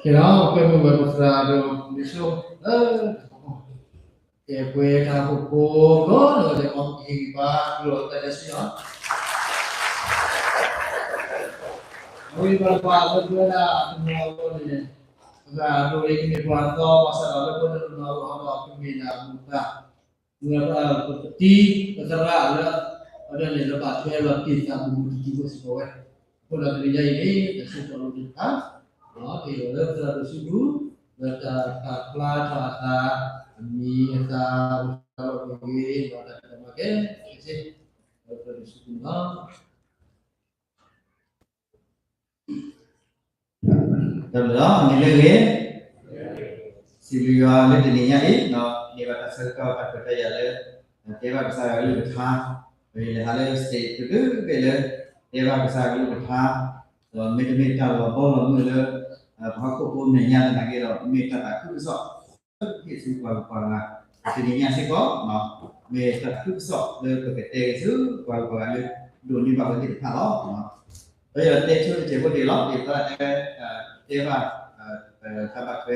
ကဲဒီး ပကွဲမုာ်ဝဲပသရၣ်ဒိၣ်န့ၣ်ဆိ လၢ ကဲပှဲၤတၢ်အိၣ်ဖှိၣ်ဖိ ဒီးလၢကဟ့ၣ်ဂံၢ်ဘါ ကျိၣ်တၢ်ယဲၢ်ဆံလီၤ. အဝဲဘၣ်ပှၤလၢပဝဲဒၣ်တနီၤအဂီၢ်န့ၣ် ပသရၣ်ဒိၣ်အံၤကမ့ၢ်ပှၤသီ ဘၣ်ဆၣ်ဒီးလၢပဝဲဒၣ်တနီၤအဂီၢ်ဒီး ကမ့ၢ်ဒၣ်မူးသး မ့ၢ်ပတံၤ ပသရၣ်လၢ အဝဲဒၣ်န့ၣ် လၢဘၣ်ထွဲလီၤတံၢ်သးသမူတံၤသကိးစ့ၢ်ကီးဝဲ, အဃိဒီးတနံၤညါအံၤန့ၣ် တၢ်ဆၢကတီၢ်လိၣ်န့ၢ်တခါ ဒီးဟ့ၣ်လီၤလၢသရၣ်ဒိၣ်စုပူၤ လၢတၢ်ပာ်ဖျါထီၣ်အသး အမံၤအသၣ် ပတၢ်လီၢ်ပဂ့ၤ ဒီးတၢ်ကမၤကဲကဲ လၢသရၣ်ဒိၣ်စုပူၤလီၤ. တၢ်ဘျုးလီၤ မ့ၢ်လၢဂ့ၤ စံးဘျုးယွၤလၢတနံၤညါအံၤ န့ၢ်ဘၣ်တၢ်ဆၢကတီၢ်တၢ်ခွဲးတၢ်ယာ်လၢ တဲဘၣ်ကစၢ်ယွၤကလုၢ်ကထါ, ဒီးယလဲၤဟးလၢ state တဘ့ၣ်လၢ တဲဘၣ်ကစၢ်ယွၤကလုၢ်ကထါ, ဒီးမ့တမ့ၢ်တၢ်လီၤဘီလီၤမုၢ်လၢ ပှၤဟီၣ်ခိၣ်ဖိမဲာ်ညါသနာ်က့ဒီး မ့ၢ်တၢ်သးခုကစီၣ် ဟ့ၣ်ဆူပှၤဂုၤပှၤဂၤ တနံၤညါစ့ၢ်ကီး မ့ၢ်တၢ်သးခုကစီၣ်လၢပကတဲဂ့ၤဆူပှၤဂုၤပှၤဂၤလၢ ဒိးန့ၢ်ဘၣ်ဝဲသ့ၣ်တဖၣ်လီၤ. ဒီးယတဲဆိတစဲးဖိတက့ၢ်လီၤ, ယသရၣ်တဲ တဲဘၣ် တၢ်ဘၣ်ထွဲ,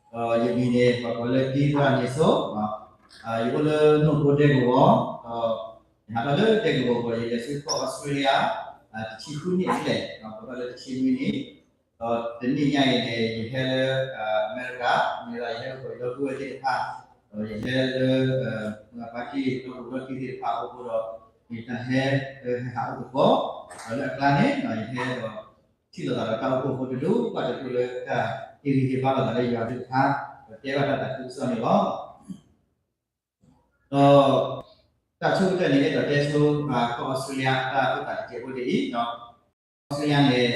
ဒီးယမံၤန့ၣ် ပှၤကိးလၢဒ်သရၣ်န့ၣ်ဆိ, ယအိၣ်လၢနိၣ်ဖိဒဲကဝီၤ, ဒီးယဟးထီၣ်လၢဒဲကဝီၤဒီး ယလဲၤဆူကီၢ်အီစထြ့လယါ တဆံဃုနံၣ်အဖျဲၣ်, ပှဲၤထီၣ်လၢတဆံနွံနံၣ်, ဒီးတနံၣ်ညါအံၤန့ၣ် ယဟဲလၢ အမဲရကၤ, မ့ၢ်ဒၣ်ယဟဲအိၣ်ဒီပုၢ်ဝဲၢ်သ့ၣ်တဖၣ်, ဒီးယဟဲလၢ ပှၤကံၢ်ဒီပုၢ်ဒီတံၢ်သ့ၣ်တဖၣ်အအိၣ်အဃိဒီး ယတၢ်ဟဲလၢဟဲဟးအိၣ်သကိး, ဒီးလၢအကျါန့ၣ် ယဟဲဒီး ထံၣ်လိာ်သးဒီးတၢ်အိၣ်ဖှိၣ်ဖိတဒူၣ်ဘၣ်တဒူၣ်လၢတၢ်ဟ့ၣ်ဂံၢ်ဟ့ၣ်ဘါလိာ်သးလၢယွၤသ့ၣ်တဖၣ်, ဒီးတဲဘၣ်တၢ်သးခုကစီၣ်န့ၣ်လီၤ. ဒီး တၢ်ဆိကတၢၢ်န့ၣ် အဲၣ်ဒိးတဲဆိ ကီၢ်အီစထြ့လယါ တၢ်အိၣ်သးတစဲးဖိဒ်အံၤ, ကီၢ်အီစထြ့လယါန့ၣ်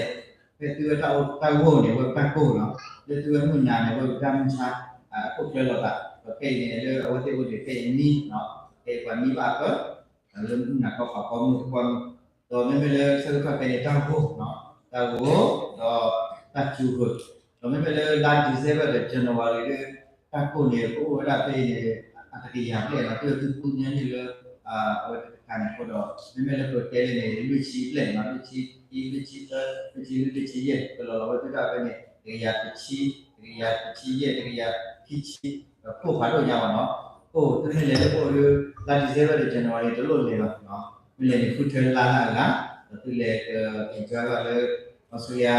ဖဲသုဝဲတၢ်အိၣ်တၢ်ဂိၢ်န့ၣ် ဝဲတၢ်ကိၢ်လီၤ, လၢသုဝဲမုၢ်နၤန့ၣ် ဝဲကတၢ်မုၢ်ဆါ အခိၣ်ချၢလိာ်သး, ဒီးခဲအံၤန့ၣ် လၢအဝဲသ့ၣ်အိၣ်ဒံးခဲအံၤနံၣ်, ခဲအံၤပှၤနံၣ်ဘၣ်အဖၢ လၢမုၢ်နၤကီၢ်ခီကီၢ်မုၢ်ကီၢ်မုၢ်, ဒီးမ့မ့ၢ်လၢဆၢကတီၢ်ဖဲန့ၣ် တၢ်ဂိၢ်, တၢ်ဂိၢ်, ဒီးတၢ်စူၤဂိၢ်, ဒီးမ့မ့ၢ်လၢလါ December ဒီး January ဒီး တၢ်ကိၢ်န့ၣ် ကအိၣ်ဝဲဒၣ်ဖဲအံၤန့ၣ် အတကယၤဘျဲၣ်လီၤ, တုၤသုပူၤညါန့ၣ်လၢ အဝဲတခါန့ၣ်အဃိဒီး မ့မ့ၢ်လၢပတဲလၢန့ၣ် လွံၢ်ဆံဘျဲၣ်လီၤ, လွံၢ်ဆံခံ လွံၢ်ဆံသၢ လွံၢ်ဆံလွံၢ် လွံၢ်ဆံယဲၢ် ကလီၤလီၤဝဲသုတၢ်ဖဲန့ၣ် တကယၤတဆံ, တကယၤတဆံယဲၢ် တကယၤခံဆံ, ဒီးကိၢ်ဖးဒိၣ်ညါဘၣ်နီၤ, ကိၢ်သုမ့ၢ်လဲၤလၢကိၢ်ဒီး လါ December ဒီး January န့ၣ် တလိၣ်လဲၤဘၣ်, မ့ၢ်လဲၤန့ၣ် ဃုထၢလါလၢအဂၤ, ဒီးသုလဲၤက enjoy ဘၣ်လၢ အီစထြ့လယါ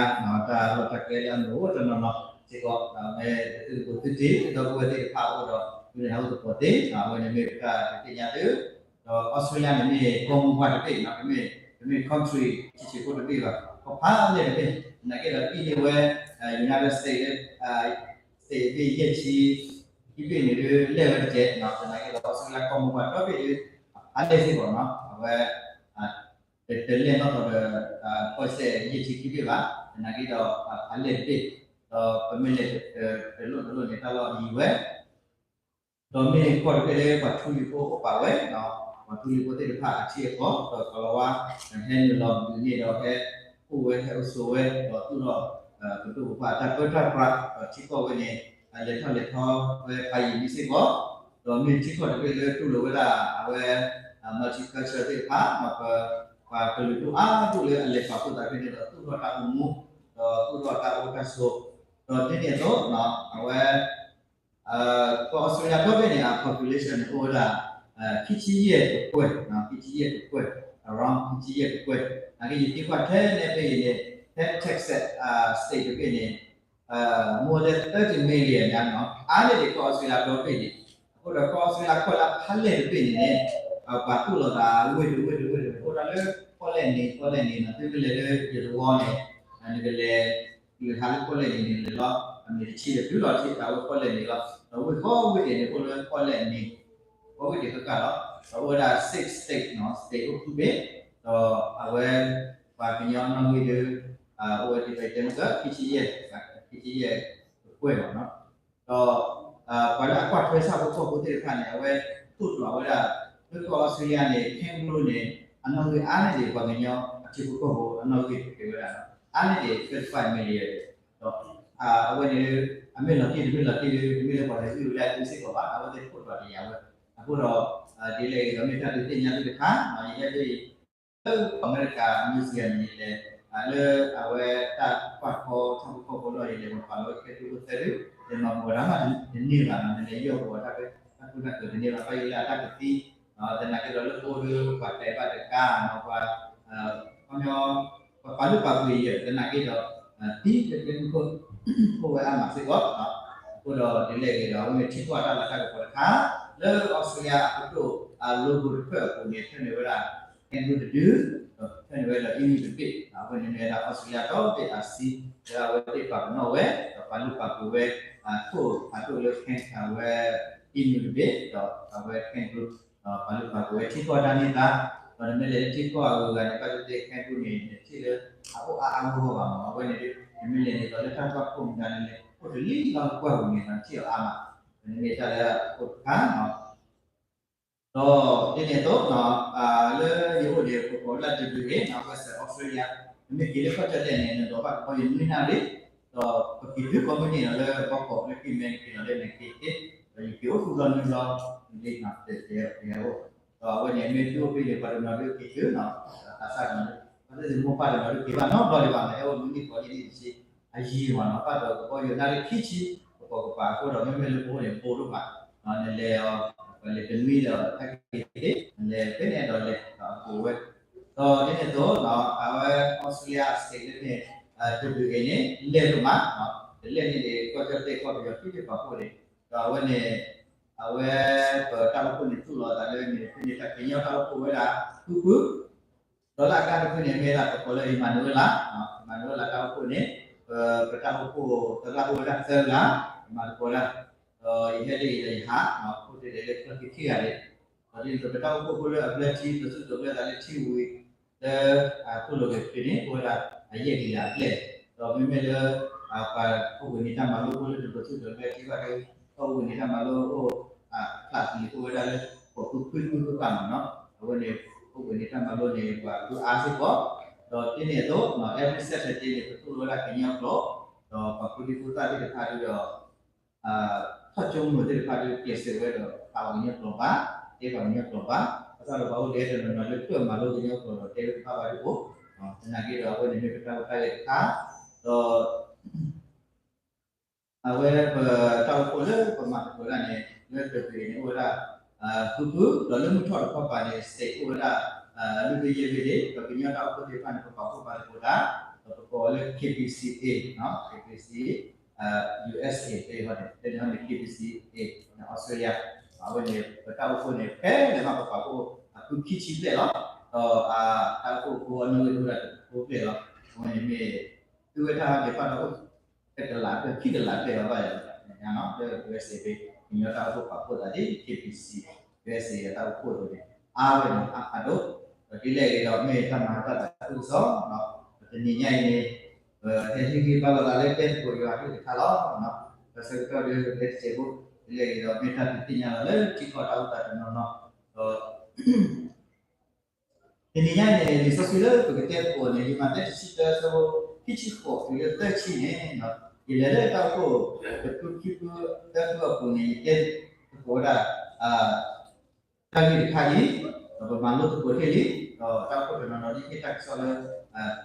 တၢ်လီၢ်တၢ်ကျဲလၢအမုာ်အိၣ်တနီၤနီၤစ့ၢ်ကီး, မ့ၢ်သုတံၤသကိးသုတံၤ ဒီပုၢ်ဝဲၢ်သ့ၣ်တဖၣ်အအိၣ်ဒီး သုန့ၣ်ဟးအိၣ်သကိးသ့, အဝဲန့ၣ်မ့ၢ်ပတၢ်ဒုးသ့ၣ်ညါသု, ဒီးအီစထြ့လယါန့ၣ်မ့ၢ်ကီၢ်မိၢ်ပှၢ်တဘ့ၣ်, တမ့ၢ် တမ့ၢ် country ဆံးဆံးဖိတဘ့ၣ်ဘၣ်, ကီၢ်ဖးလဲၢ်တဘ့ၣ်, သနာ်က့ဒီး အံၤန့ၣ်ဝဲ United States လၢ state အဘ့ၣ်ယဲၢ်ဆံခံဘ့ၣ်န့ၣ်ဒုး လဲၢ်ဝဲတကဲး, သနာ်က့ဒီး အီစထြ့လယါကီၢ်မိၢ်ပှၢ်ဒီဘ့ၣ်ဒုး အဖးလဲၢ်စ့ၢ်ကီးနီၤ, အဝဲ တလဲၢ်နီၢ်ကီၢ်ဒီး ကီၢ်စဲၣ်ယဲၢ်ဆံခံဘ့ၣ်ဘၣ်, သနာ်က့ဒီး အဖးလဲၢ်တဘ့ၣ်, ဒီးပမ့ၢ်လဲၤတလိၣ်တလိၣ်န့ၣ် တၢ်လီၢ်ယံၤဝဲ ဒီးမ့ၢ်ကီၢ်တဘ့ၣ်လၢပှၤထူလံၤဖိအိၣ်ပာ်ဝဲ, ပှၤထူလံၤဖိသ့ၣ်တဖၣ်အထံအကီၢ် ဒီးကလီၤဝါ ဟဲနုာ်လီၤဒုးန့ၢ်ဒီးဟဲအိၣ်ဝဲဟဲအိၣ်ဆိးဝဲ ဒီးသူၣ်ထီၣ် ကတိၤပပှၤအတၢ်ပၢတၢ်ပြး ဒီးထံကီၢ်ဝဲန့ၣ် လဲၤထီၣ်လဲၤထီဝဲဖးယံာ်လံစ့ၢ်ကီး, ဒီးမ့ၢ်ထံကီၢ်တဘ့ၣ်လၢတူၢ်လိာ်ဝဲဒၣ်အဝဲ multicultural သ့ၣ်တဖၣ် ပှၤကလုာ်ဒူၣ်အါဒူၣ်လၢအလဲၤပာ်ဖှိၣ်သးဖဲန့ၣ်ဒီး သူၣ်ထီၣ်တၢ်အိၣ်မူ ဒီးသူၣ်ထီၣ်တၢ်အိၣ်တၢ်ဆိး, ဒီးဒ်န့ၣ်အသိး အဝဲ ကီၢ်အီစထြ့လယါဒီဘ့ၣ်န့ၣ် အ population န့ၣ် အိၣ်ဝဲဒၣ် ခံဆံယဲၢ်ကကွဲၢ်, ခံဆံယဲၢ်ကကွဲၢ်, around ခံဆံယဲၢ်ကကွဲၢ်, နာ်က့ယသံကွၢ်ထဲန့ၣ်ဖဲအံၤန့ၣ် ဖဲ Texas state တဘ့ၣ်န့ၣ် more than thirty million ညါနီၤ, အါန့ၢ်ဒံးကီၢ်အီစထြ့လယါဒီဘ့ၣ်န့ၣ်, အဃိဒီးကီၢ်အီစထြ့လယါကီၢ်လၢအဖးလဲၢ်တဘ့ၣ်န့ၣ်န့ၣ် ပှၤသူၣ်လီၤသးဝ့ၢ်တဝ့ၢ်တဝ့ၢ်တဝ့ၢ် အိၣ်ဒၣ်လၢကီၢ်လဲၢ်နံၤ ကီၢ်လဲၢ်နံၤနီၤ, သုမ့ၢ်လဲၤလၢယသဝီန့ၣ် နကလဲၤ လဲၤဟးလၢကီၢ်လဲၢ်နံၤန့ၣ် လဲၤလီၤ အမ့ၢ်တဆံဒီးတုၤလီၤထံၣ်သးဝဲကီၢ်လဲၢ်နံၤလီၤ, ဒီးဝ့ၢ်ကိးဝ့ၢ်ဒဲးန့ၣ် အိၣ်လၢကီၢ်လဲၢ်နံၤ, ကိးဝ့ၢ်ဒဲးဃၣ်ဃၣ်လီၤ, ဒီးအိၣ်ဝဲဒၣ် six state နီၤ, state အိၣ်ခံဘ့ၣ်, ဒီးအဝဲ ပှၤကညီနီၣ်ဂံၢ်ဒုး အိၣ်ဝဲဒ်ဖဲတဲမုၢ်ကၢ ခံဆံယဲၢ်, ခံဆံယဲၢ်ကကွဲၢ်လီၤနီၤ, ဒီး ပှၤလၢအကွၢ်ထွဲဆၣ်ဖိကီၢ်ဖိသ့ၣ်တဖၣ်န့ၣ် အဝဲသိၣ်လိဝဲဒၣ် လၢကီၢ်အီစထြ့လယါန့ၣ် kangaroo န့ၣ် အနီၣ်ဂံၢ်အါန့ၢ်ဒံးပှၤကညီအထံဖိကီၢ်ဖိအနီၣ်ဂံၢ်တက့ၢ်ဝဲဒၣ်, အါန့ၢ်ဒံး thirty-five million ဒီး အဝဲန့ၣ် အမ့ၢ်လီၤတံၢ်တမ့ၢ်လီၤတံၢ် တမ့ၢ်လၢပှၤလဲၤဂံၢ်ဝဲဒၣ်ဒုးစ့ၢ်ကီးဘၣ်, အဝဲသ့ၣ်ခိၣ်တီတယာ်ဝဲ, အဃိဒီး ဒ်လဲၣ်ဂ့ၤဒီးမ့ၢ်တၢ်ဒုးသ့ၣ်ညါသုတခါ, ယဟဲဒ်အံၤ လၢကီၢ်အမဲရကၤ museum န့ၣ် ယလဲၤ လၢအဝဲတၢ်ကွၢ်ထီထီၣ်ဖိကီၢ်ဖိလီၢ်အံၤ လဲၤမၤပာ်လီၤဝဲခဲဒိၣ်ဖိသၢဒု, လဲၤမၤမုာ်ဝဲဒၣ်မးတန့ၢ်ဘၣ်နီၤ, နလဲၤယီၢ်ပဝဲတၢ် တၢ်ကိၢ်တၢ်ဂီၤတန့ၢ်ဘၣ်, ဘၣ်ယိၣ်လၢအတၢ်ကသံ သနာ်က့ဒီးလၢပအိၣ်ဒီးပှၤတဲဘၣ်တကါနီၤ, ပှၤ ခီပညီ ပှၤပာ်လုၢ်ပာ်ပှ့ၤယဲၢ် သနာ်က့ဒီး သံတမုၢ်ခိၣ် အိၣ်ဝဲအါမးစ့ၢ်ကီး, အဃိဒီးဒ်လဲၣ်ဂ့ၤဒီး အဝဲမ့ၢ်ထံကီၢ်အတၢ်လၤတၢ်ကပီၤတခါ လၢအီစထြ့လယါအပဒိၣ်အ logo တဖျၢၣ်အပူၤန့ၣ် ထၢနုာ်ဝဲဒၣ် kangaroo တဒု, ဒီးထၢနုာ်ဝဲဒီး emu တဘ့ၣ်, အဝဲန့ၣ်မ့ၢ်ဝဲဒၣ်အီစထြ့လယါဒီဘ့ၣ်အါဆံ လၢအဝဲသ့ၣ်ပာ်ပနီၣ်ဝဲ ဒီးပာ်လုၢ်ပာ်ပှ့ၤဝဲ အခိၣ်ဖးဒိၣ်လၢ kangaroo အဝဲ emu တဘ့ၣ် ဒီးအဝဲ kangaroo ဒီးပာ်လုၢ်ပာ်ပှ့ၤဝဲထံကီၢ်တၢ်န့ၢ်သါ, ဒီးနမ့ၢ်လဲၤလၢထံကီၢ်အဂုၤအဂၤန့ၣ် ဘၣ်သ့ၣ်သ့ၣ် kangaroo န့ၣ် နထံၣ်လၢအအိၣ်အါအါဂီၢ်ဂီၢ်ဘၣ်မး, အဝဲန့ၣ် နမ့ၢ်လဲၤန့ၣ်ဒီးလၢတၢ်ကွၢ်ခိၣ်မတၤန့ၣ်လဲၣ် အိၣ်တလံလီၤကွၢ်ပူၤန့ၣ် နထံၣ်အီၤအါမး, နမ့ၢ်တၢ်လၢအခိၣ်တခါ ဒီးဒ်န့ၣ်အသိး လၢယအိၣ်န့ၣ် ပကိးဝဲဒၣ် W A နီၤ, Western Australia, နမ့ၢ်က့ၤလၢကီၢ်ကၠီၣ်တဲၣ်န့ၣ် နဒိးဘၣ်ကဘီယူၤနွံနၣ်ရံၣ်, ဒီးပက့ၤတုၤကိးမုၢ်နံၤဒီးလၢဘီကီးလၢက့ၤမဲာ်က့ၤလီၤလၢနက့ၤသ့, ဒီးယက့ၤအိၣ်ဃုဘျီနွံဘျီ, လၢနက့ၤအိၣ်, ဒီးအဝဲန့ၣ်မ့ၢ်ဒုးအိၣ်ဖဲန့ၣ် ပှၤတနီၤဒုးက့ၤတုၤနီၤ, သးစၢ်တနီၤဒုး, ဘၣ်သ့ၣ်သ့ၣ်မိၢ်ပၢ်တနီၤဒုးက့ၤဘၣ်နီတဘျီဒံးဘၣ်, နဟဲအိၣ်မုၢ်နံၤကိးနံၣ်နံၣ်တဆံ အယံၤမးနီၤ, ဘၣ်ဒီးကဘီယူၤနၣ်ရံၣ်ခံဆံ ကပိာ်ကပၤအဃိဒီး မ့မ့ၢ်လၢပအိၣ်န့ၣ် ဘိးဒိၣ်မး, နလဲၤအီၤ ပလဲၤတနွံဒီးတၢ်က့ၤသ့, နလဲၤဖဲန့ၣ်အဲၣ်ဒိးလဲၤဒီးအပူၤဝဲ, ဒီးဒ်န့ၣ်အသိး အဝဲ Australia state လၢန့ၣ် W A န့ၣ် လဲၢ်ဒိၣ်မး, တလဲၢ်န့ၣ်န့ၣ် ကီၢ်ကၠီၣ်တဲၣ်ကီၢ်ပယီၤခံသ့ၣ်ပာ်ဖှိၣ်န့ၣ်, ဒီးအဝဲန့ၣ် အဝဲ ပတၢ်အိၣ်ဖှိၣ်န့ၣ်သူၣ်လီၤအသးလၢန့ၣ် ဖဲန့ၣ်တၢ်ကညီတၢ်အိၣ်ဖှိၣ်ဝဲဒၣ် ဃုဖု ဒီးလၢအကါတဖုန့ၣ် မ့ၢ်ဒၣ်ပကိးလၢ Emmanuel လၢ Emmanuel တၢ်အိၣ်ဖှိၣ်န့ၣ် ပ ပတၢ်အိၣ်ဖှိၣ်သရၣ်အိၣ်ဝဲဒၣ်သၢဂၤ, မၤသကိးဝဲဒၣ်, ဒီးယဟဲလၢအံၤဒီးယဟး, အိၣ်တ့ၢ်လၢချၢခံခံဂၤန့ၣ်, ဒီးဒ်သိးပတၢ်အိၣ်ဖှိၣ်ဖိလၢအဘျၢထံ ပသူၣ်ဒိးဘျၢသးလၢထံဝံၤ လၢ အသိၣ်လိက့ၤဖုန့ၣ် အိၣ်ဝဲဒၣ်အယဲၢ်ကယၤအပျဲၢ်, ဒီးမ့မ့ၢ်လၢ ပှၤအိၣ်ဘှံးနံၤတၢ်မၤလိဖိလၢတဒိးသူၣ်ဒိးဘျၢထံဘၣ်ဒီး ပှၤအိၣ်ဘှံးနံၤတၢ်မၤလိအိၣ် အဖျးသံးအိၣ်ဝဲဒၣ်လၢ ဃိးဖုခွံဖုဃုဖုမးနီၤ, အဝဲန့ၣ် အိၣ်ဘှံးနံၤတၢ်မၤလိန့ၣ် ပှၤဒုးအါစ့ၢ်ကီး, ဒီးဒ်န့ၣ်အသိး every Saturday န့ၣ် ပသူၣ်လီၤဝဲဒၣ်ကညီကျိာ်, ဒီးပှၤဖိဒံဖိသၣ်သ့ၣ်တဖၣ်ဒီး ထီၣ်ကၠိမုၢ်သ့ၣ်တဖၣ်ဒီး ကျဲးစၢးဝဲဒီး ဖးပှၤကညီကျိာ်ဘၣ်, တဲပှၤကညီကျိာ်ဘၣ်, ဘၣ်ဆၣ်ဒီးပှၤအိၣ်ဒဲးတနီၤနီၤလၢတၢၣ်မၤလိကညီကျိာ်ဒီးတဲဝဲတဘၣ်ဘၣ်ဒ်အိၣ်, သနာ်က့ဒီးအဝဲန့ၣ်မ့ၢ်ပတၢ်အိၣ်တၢ်ဂဲၤတခါ, ဒီး အဝဲပတၢ်အိၣ်ဖှိၣ်လၢပမၤသကိးတၢ်န့ၣ် လၢတဂ့ၤန့ၣ်အိၣ်ဝဲဒၣ် ဃုဖု, ဒီးလၢမုၢ်ထီၣ်တခီပၤန့ၣ် state အိၣ်ဝဲဒၣ် လွံၢ်ဖုယဲၢ်ဖုန့ၣ် ဒီးကညီတၢ်အိၣ်ဖှိၣ်သ့ၣ်တဖၣ်န့ၣ် ပပာ်ဖှိၣ်ပာ်သကိးတၢ်, ဒီးပကိးလၢ K B C A, K B C, U S A သ့ၣ်တဖၣ်န့ၣ် တန့ၣ်ဟီန့ၣ် K B C A န့ၣ် Australia, အဝဲန့ၣ် ပတၢ်အိၣ်ဖှိၣ်န့ၣ် ဖဲလဲၣ်မးပပာ်ဖှိၣ်အဖုခံဆံဘျဲၣ်လီၤ, ဒီးအတၢ်အိၣ်ဖှိၣ်ဖိအနီၣ်ဂံၢ်အိၣ်ဒၣ်တဖိဘျဲၣ်လီၤ, အဝဲန့ၣ်မ့ၢ် သုဝဲတၢ်ဟးက့ၤပာ်ဒီးအိၣ် တကလးဖျၢၣ်ခံကလးဖျၢၣ်အီၤဘၣ်ယၤလီၤ, လၢ U S A ဖဲ ကညီတၢ်အိၣ်ဖှိၣ်ပာ်ဖှိၣ်သးဒ် K B C, U S A အတၢ်အိၣ်ဖှိၣ်အသိးန့ၣ် အါဝဲန့ၣ်အါဖးဒိၣ်, ဒီးဒ်လဲၣ်ဂ့ၤဒီးမ့ၢ်တၢ်မၤတၢ်သးခုကစီၣ်, ပတနံၤညါအံၤန့ၣ် ပဟဲဟ့ၣ်ဂံၢ်ဘါလိာ်သးလၢတဲသကိးယွၤအကလုၢ်ကထါလီၤ, ဒီးဆၢကတီၢ်ဒီးတဲတစဲးဖိ, ဒ်လဲၣ်ဂ့ၤဒီးမ့ၢ်တၢ်ဒုးသ့ၣ်ညါလီၤလၢထံကီၢ်တၢ်အိၣ်သးတနီၤနီၤ, ဒီး တနံၤညါအံၤန့ၣ် လံာ်စီဆှံလၢပကတဲသကိးန့ၣ် ယမးသဲတဆံတၢ ဆၢဖိခံဆံဃိးတုၤလၢသၢဆံန့ၣ်, ယလဲၤလၢတၢ်အိၣ်ဖှိၣ်တဖုခံဖုသၢဖုအပူၤန့ၣ် ယတဲသကိးဝဲဒၣ် တၢ်ဂ့ၢ်တခါအံၤ, ဒီးပမၤလိသကိးတ့ၢ်လံ, ဒီးတၢ်အိၣ်ဖှိၣ်တနီၤနီၤဒ်မ့ၢ်တၢ်ကစီၣ်လၢ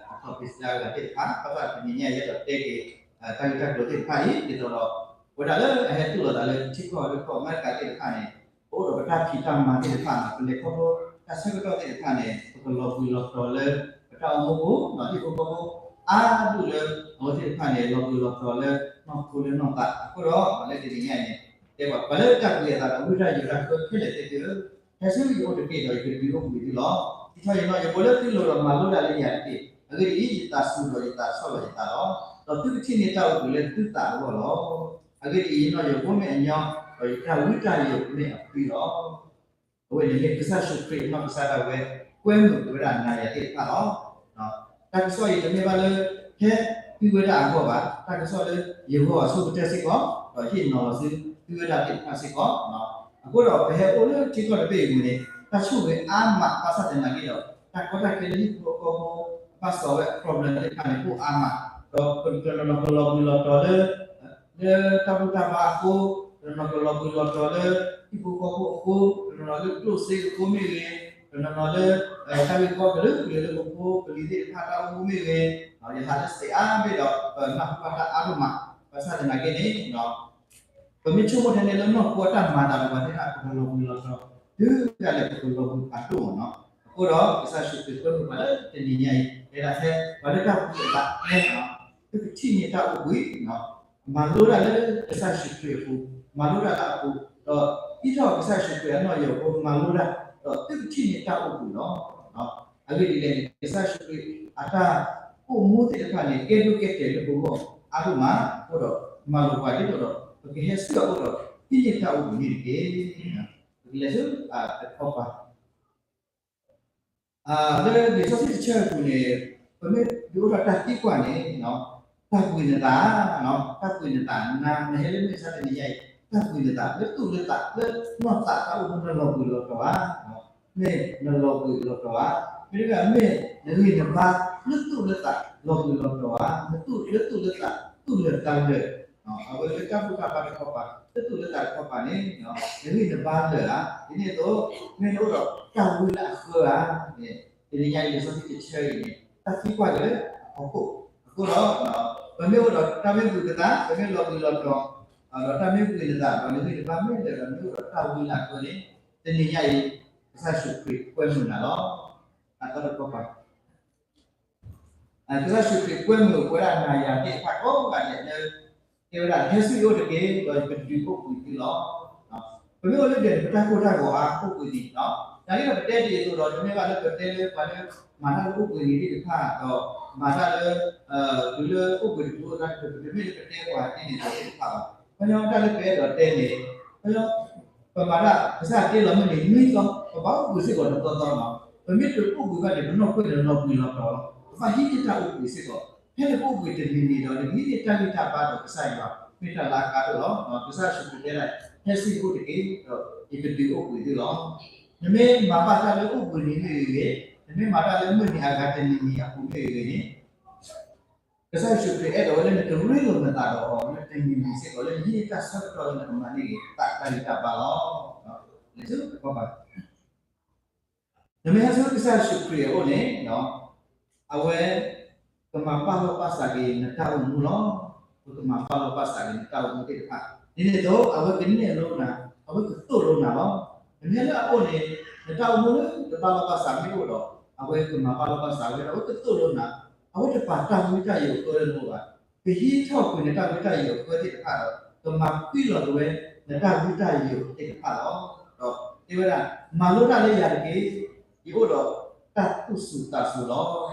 အထီၣ်ဖ့းစလၢအဂၤသ့ၣ်တဖၣ်, ဘၣ်ဆၣ်တနံၤညါအံၤ ယအဲၣ်ဒိးတဲက့ၤ တၢ်ဂ့ၢ်တၢ်ကျိၤသ့ၣ်တဖၣ်အံၤ ဒ်သိးဒီး ပဝဲဒၣ်လၢအဟဲသူၣ်လီၤသးလၢထံကီၢ်လၢကီၢ်အမဲရကၤသ့ၣ်တဖၣ်န့ၣ် ပအိၣ်ဒီးပတၢ်ဖံးတၢ်မၤသ့ၣ်တဖၣ်န့ၣ် ပလဲၤခီဖျိတၢ်ဆၢကတီၢ်သ့ၣ်တဖၣ်န့ၣ် ပကလီၤဘှံးလီၤတီၤလၢ ပတၢ်အိၣ်မူပူၤ ဒီးဟံၣ်ဖိဃီဖိအါဒူၣ်လၢ အဝဲသ့ၣ်တဖၣ်န့ၣ် လီၤဘှံးလီၤတီၤလၢနီၢ်ခိလၢနီၢ်သးအဃိဒီး လၢတနံၤညါအံၤန့ၣ် တဲပှၤ ပှၤလၢတၢ်ကွံအသးဒီးဝံတၢ်ယိးတၢ်ဃၢခဲလၢာ်သ့ၣ်ဧၢ, ဟဲဆူယအိၣ်တက့ၢ်ဒီးယကဒုးအိၣ်ဘှံးသုလီၤ. စံးထီၣ်ယနီၣ်ယိးဖိလၢသုလိၤဒီးမၤလိတၢ်လၢယၤတက့ၢ်. အဂ့ၢ်ဒ်အံၤ, ယသးစူၤဒီးယသးဆီၣ်လီၤယသးလီၤ. ဒီးသုကထံၣ်န့ၢ်တၢ်အိၣ်ဘှံးလၢသုသးအဂီၢ်လီၤ. အဂ့ၢ်ဒ်အံၤ, ယနီၣ်ယိးဖိမ့ၢ်အညီ, ဒီးယတၢ်ဝံတၢ်ယိးမ့ၢ်အဖှံလီၤ. အဝဲန့ၣ်မ့ၢ်ကစၢ်ယ့ၣ်ၡူးခရံာ်အနီၢ်ကစၢ်ဒၣ်ဝဲ ကွဲမုာ်က့ၤဝဲဒၣ်နၤယၤသ့ၣ်တဖၣ်လီၤ. တၢ်ကစီၣ်အံၤတမ့ၢ်ဘၣ်လၢ ဟဲသုဝဲဒၣ်အဂီၢ်ဘၣ်, တၢ်ကစီၣ်လၢယဂီၢ်အဆိကတၢၢ်စ့ၢ်ကီး, ဒီးဟ့ၣ်နီၤလီၤဆူသုဝဲဒၣ်သ့ၣ်တဖၣ်စ့ၢ်ကီး. အဃိဒီးပဟဲအိၣ်လၢထံကီၢ်တဘ့ၣ်အံၤအပူၤန့ၣ် တၢ်ဆိၣ်ဂ့ၤအါမးဘၣ်ဆၣ်သနာ်က့ဒီး တၢ်ကီတၢ်ခဲလၢဟံၣ်ဖိဃီဖိအဘၣ်စီၤဝဲအ problem သ့ၣ်တဖၣ်န့ၣ် အိၣ်အါမး, ဒီးပတနီၤနီၤကလီၤဘှံးလီၤတီၤလၢ လၢတၢ်ဘူၣ်တၢ်ဘါအဃိ, တနီၤနီၤကလီၤဘှံးလီၤတီၤလၢ ဟံၣ်ဖိဃီဖိအဃိ, တနီၤနီၤလၢကျိၣ်စ့အဃိမ့ၢ်ဂ့ၤ, တနီၤနီၤလၢ တၢ်ဂ့ၢ်ကီကလုာ်ကလုာ်လၢပဖိပလံၤသ့ၣ်တဖၣ်တၢ်အိၣ်မူမ့ၢ်ဂ့ၤ, ယဟးလၢစဲးအါဘ့ၣ်ဒီး ပနၢ်ဟူဘၣ်တၢ်အါဒိၣ်မး, ဘၣ်ဆၣ်သနာ်က့န့ၣ် ပမ့ၢ်ဆိကမိၣ်ထဲန့ၣ်လၢနီၢ်ခိအတၢ်မၤသးဒီးပှၤသ့ၣ်တဖၣ် ပကလီၤဘှံးလီၤတီၤ, တုၤဒၣ်လဲာ်ပကလီၤဘှံးဖးဒိၣ်မးနီၤ. အဃိဒီးကစၢ်ယ့ၣ်ၡူးခရံာ်ကွဲမုာ်ပှၤလၢတနံၤညါအံၤ တဲဒၣ်ထဲပှၤလၢတၢ်အိၣ်မူအသးန့ၣ် သုကထံၣ်န့ၢ်တၢ်အိၣ်ဘှံး, မၤလိတၢ်လၢကစၢ်ယ့ၣ်ၡူးခရံာ်အပူၤ, မၤလိတၢ်လၢအပူၤ, ဒီးဟံးထီၣ်ကစၢ်ယ့ၣ်ၡူးခရံာ်အနီၣ်ယိးအဃိ မၤလိတၢ်, ဒီးသုကထံၣ်န့ၢ်တၢ်အိၣ်ဘှံးလီၤ. အဂ့ၢ်ဒ်လဲၣ်န့ၣ် ကစၢ်ယ့ၣ်ၡူးခရံာ်အတၢ်အိၣ်မူသ့ၣ်တဖၣ်န့ၣ် ကဲဒိၣ်ကဲတဲာ်လၢပဂီၢ်အါဒိၣ်မး, အဃိဒီးမၤလိာ်ပှၤဒ်သိးဒီး ပကဟဲဆူအအိၣ်ဒီး ဟံးန့ၢ်တၢ်အိၣ်ဘှံးန့ၣ်တက့ၢ်. ပကလဲၤဆူတခီပၤ လၢလံာ်စီဆှံတဆၢအပူၤန့ၣ် ပမ့ၢ်ဒုးအိၣ်ထီၣ်တၢ်သံကွၢ်န့ၣ် တၢ်ဘှံးနသး, တၢ်ဘှံးနသး နၤနဟဲလၢမုၢ်မဆါတနံၤညါအံၤ တၢ်ဘှံးနသး လၢသူၣ်လၢသး လၢနီၢ်သးတၢ်အိၣ်မူ နလီၤဘှံးလီၤတီၤဧါ, မ့ၢ်နလီၤဘှံးလီၤတီၤဧါ, မ့တမ့ၢ် မ့ၢ်နဂံၢ်နဘါ လၢသူၣ်လၢသး လီၤဘှံးလီၤတီၤဧါ, နသူၣ်လၢသူၣ်လၢသး သူၣ်လၢာ်သးလၢာ် အဝဲလၢတၢ်ဘူၣ်တၢ်ဘါတခီပၤ လၢသူၣ်လၢသးတခီပၤန့ၣ် နဂံၢ်နဘါလၢာ်ဧါ, ဒ်န့ၣ်အသိး မ့ၢ်နအိၣ်ဒီးတၢ်ဝံလၢအဃၢဧါန့ၣ် တနံၤညါအံၤလံာ်စီဆှံတဆၢအံၤန့ၣ် တၢ်သံကွၢ်လၢအဖီခိၣ်အဃိဒီး ပမ့ၢ်အိၣ်ဒီးတၢ်မ့ၢ်ဘှံးပသး ပမ့ၢ်လီၤဘှံးလီၤတီၤ ဒီးတၢ်မ့ၢ်ဘှံးနသး ဒီးနဂံၢ်နဘါမ့ၢ်လၢာ်ဒီးမ့ၢ်အိၣ်ဒီးတၢ်ဝံလၢအဃၢန့ၣ် တနံၤညါအံၤ ကစၢ်ယ့ၣ်ၡူးခရံာ်ကွဲမုာ်နၤလီၤ. အသီတခီပၤ ကစၢ်ယ့ၣ်ၡူးခရံာ်ကွဲမုာ်ပဝဲဒၣ်နၤယၤသ့ၣ်တဖၣ်ကိးဂၤဒဲးလၢ တဲဝဲဒၣ် ဟဲဆူယအိၣ်တက့ၢ် ဒီးယကဒုးအိၣ်ဘှံးသုလီၤ. ပမ့ၢ်အိၣ်လၢဒဲးန့ၣ် ပတၢ်ကိၢ်တၢ်ဂီၤအါအိၣ်ဘှံးန့ၣ်လီၤ. နာ်က့ဒီးပတဲဒ်အသိးဒီး တမ့ၢ်ဘၣ်လၢပတဲလၢပှၤလၢ မၤတၢ်လၢအိၣ်ဘှံးနံၤသ့ၣ်တဖၣ် ဒီးမၤတၢ်လၢ တုၤလၢအိၣ်ဘှံးတဘျုးအိၣ်တၢ်တဘျုး ပတမ့ၢ်လၢပတဲပှၤသ့ၣ်န့ၣ်သ့ၣ်တဖၣ်ဘၣ်. ခီညီတၢ်လၢပအဲၣ်ဒိးတဲန့ၣ် ခီညီ ပမၤတၢ်ကစၢ်တ့လီၤမုၢ်နံၤနွံသီ ပဘၣ်အိၣ်ဘှံးစ့ၢ်ကီးတသီသီလီၤ. ပမ့ၢ်တအိၣ်ဘှံးဘၣ်န့ၣ် ပနီၢ်ခိန့ၣ်လီၤဘှံးလီၤတီၤလီၤ. ပဘၣ်ဟံးန့ၢ်တၢ်အိၣ်ဘှံးစ့ၢ်ကီး ဖဲနကအိၣ်ဘှံးတနံၤနံၤဒီး နကဟံးန့ၢ်တၢ်ဂံၢ်တၢ်ဘါဒီးကစၢ်ယွၤ မ့ၢ်တၢ်လၢအကါဒိၣ်လီၤ. ကစၢ်ယ့ၣ်ၡူးခရံာ်တဲဒၣ် ဟဲဆူယအိၣ်တက့ၢ် ဒီးယကဒုးအိၣ်ဘှံးသုလီၤ. နမ့ၢ်မၤဘၣ်တၢ်လၢအိၣ်ဘှံးနံၤမ့ၢ်ဂ့ၤဂ့ၤ, နမ့ၢ်မၤတၢ်လၢမုၢ်နံၤအဂၤတနံၤနံၤအပူၤမ့ၢ်ဂ့ၤဂ့ၤန့ၣ် ကစၢ်ယ့ၣ်ၡူးခရံာ်အဲၣ်ဒိးဝဲလၢနကရ့လိာ်နသးဒီးအီၤ လၢတနံၤနံၤစ့ၢ်ကီး လၢနဟံးန့ၢ်တၢ်ဆၢကတီၢ်လၢနကမၤန့ၢ်ဂ့ၤ တၢ်ဂံၢ်တၢ်ဘါလီၤ. လဲၤဆူတခီပၤ နမ့ၢ်ဟဲဆူကစၢ်ယ့ၣ်ၡူးခရံာ်အအိၣ်န့ၣ် အဝဲကမၤပာ်လီၤပာ်စးက့ၤနတၢ်အိၣ်မူလီၤ. ပကမၤပာ်လီၤပာ်စးက့ၤနတၢ်အိၣ်မူသ့ၣ်တဖၣ် ဒ်န့ၣ်အသိး အဝဲကနဲၣ်လိနၤ, အဝဲကသိၣ်လိနၤလီၤ. နမ့ၢ်ဟဲလၢအအိၣ်န့ၣ် နတၢ်အိၣ်မူလၢတပာ်လီၤပာ်စးမ့ၢ်အိၣ်ဒီး အဝဲကမၤပာ်လီၤပာ်စးဝဲဒီး အဝဲကသိၣ်လိနၤ, အဝဲတပာ်တၢ်ဝံတၢ်ယိးအဃၢလၢနအိၣ်ဘၣ်. ကဟံးထီၣ်ကွံာ်နတၢ်ဝံတၢ်ယိးအဃၢသ့ၣ်တဖၣ်ဒီး ကမၤဃံလီၤက့ၤဝဲ နတၢ်ဝံတၢ်ယိးသ့ၣ်တဖၣ်လီၤ. ဒီးတဲဝဲဒၣ် မၤလိတၢ်လၢယၤတက့ၢ်, ယအိၣ်ဒီးတၢ်သူၣ်စူၤသးစူၤလီၤ.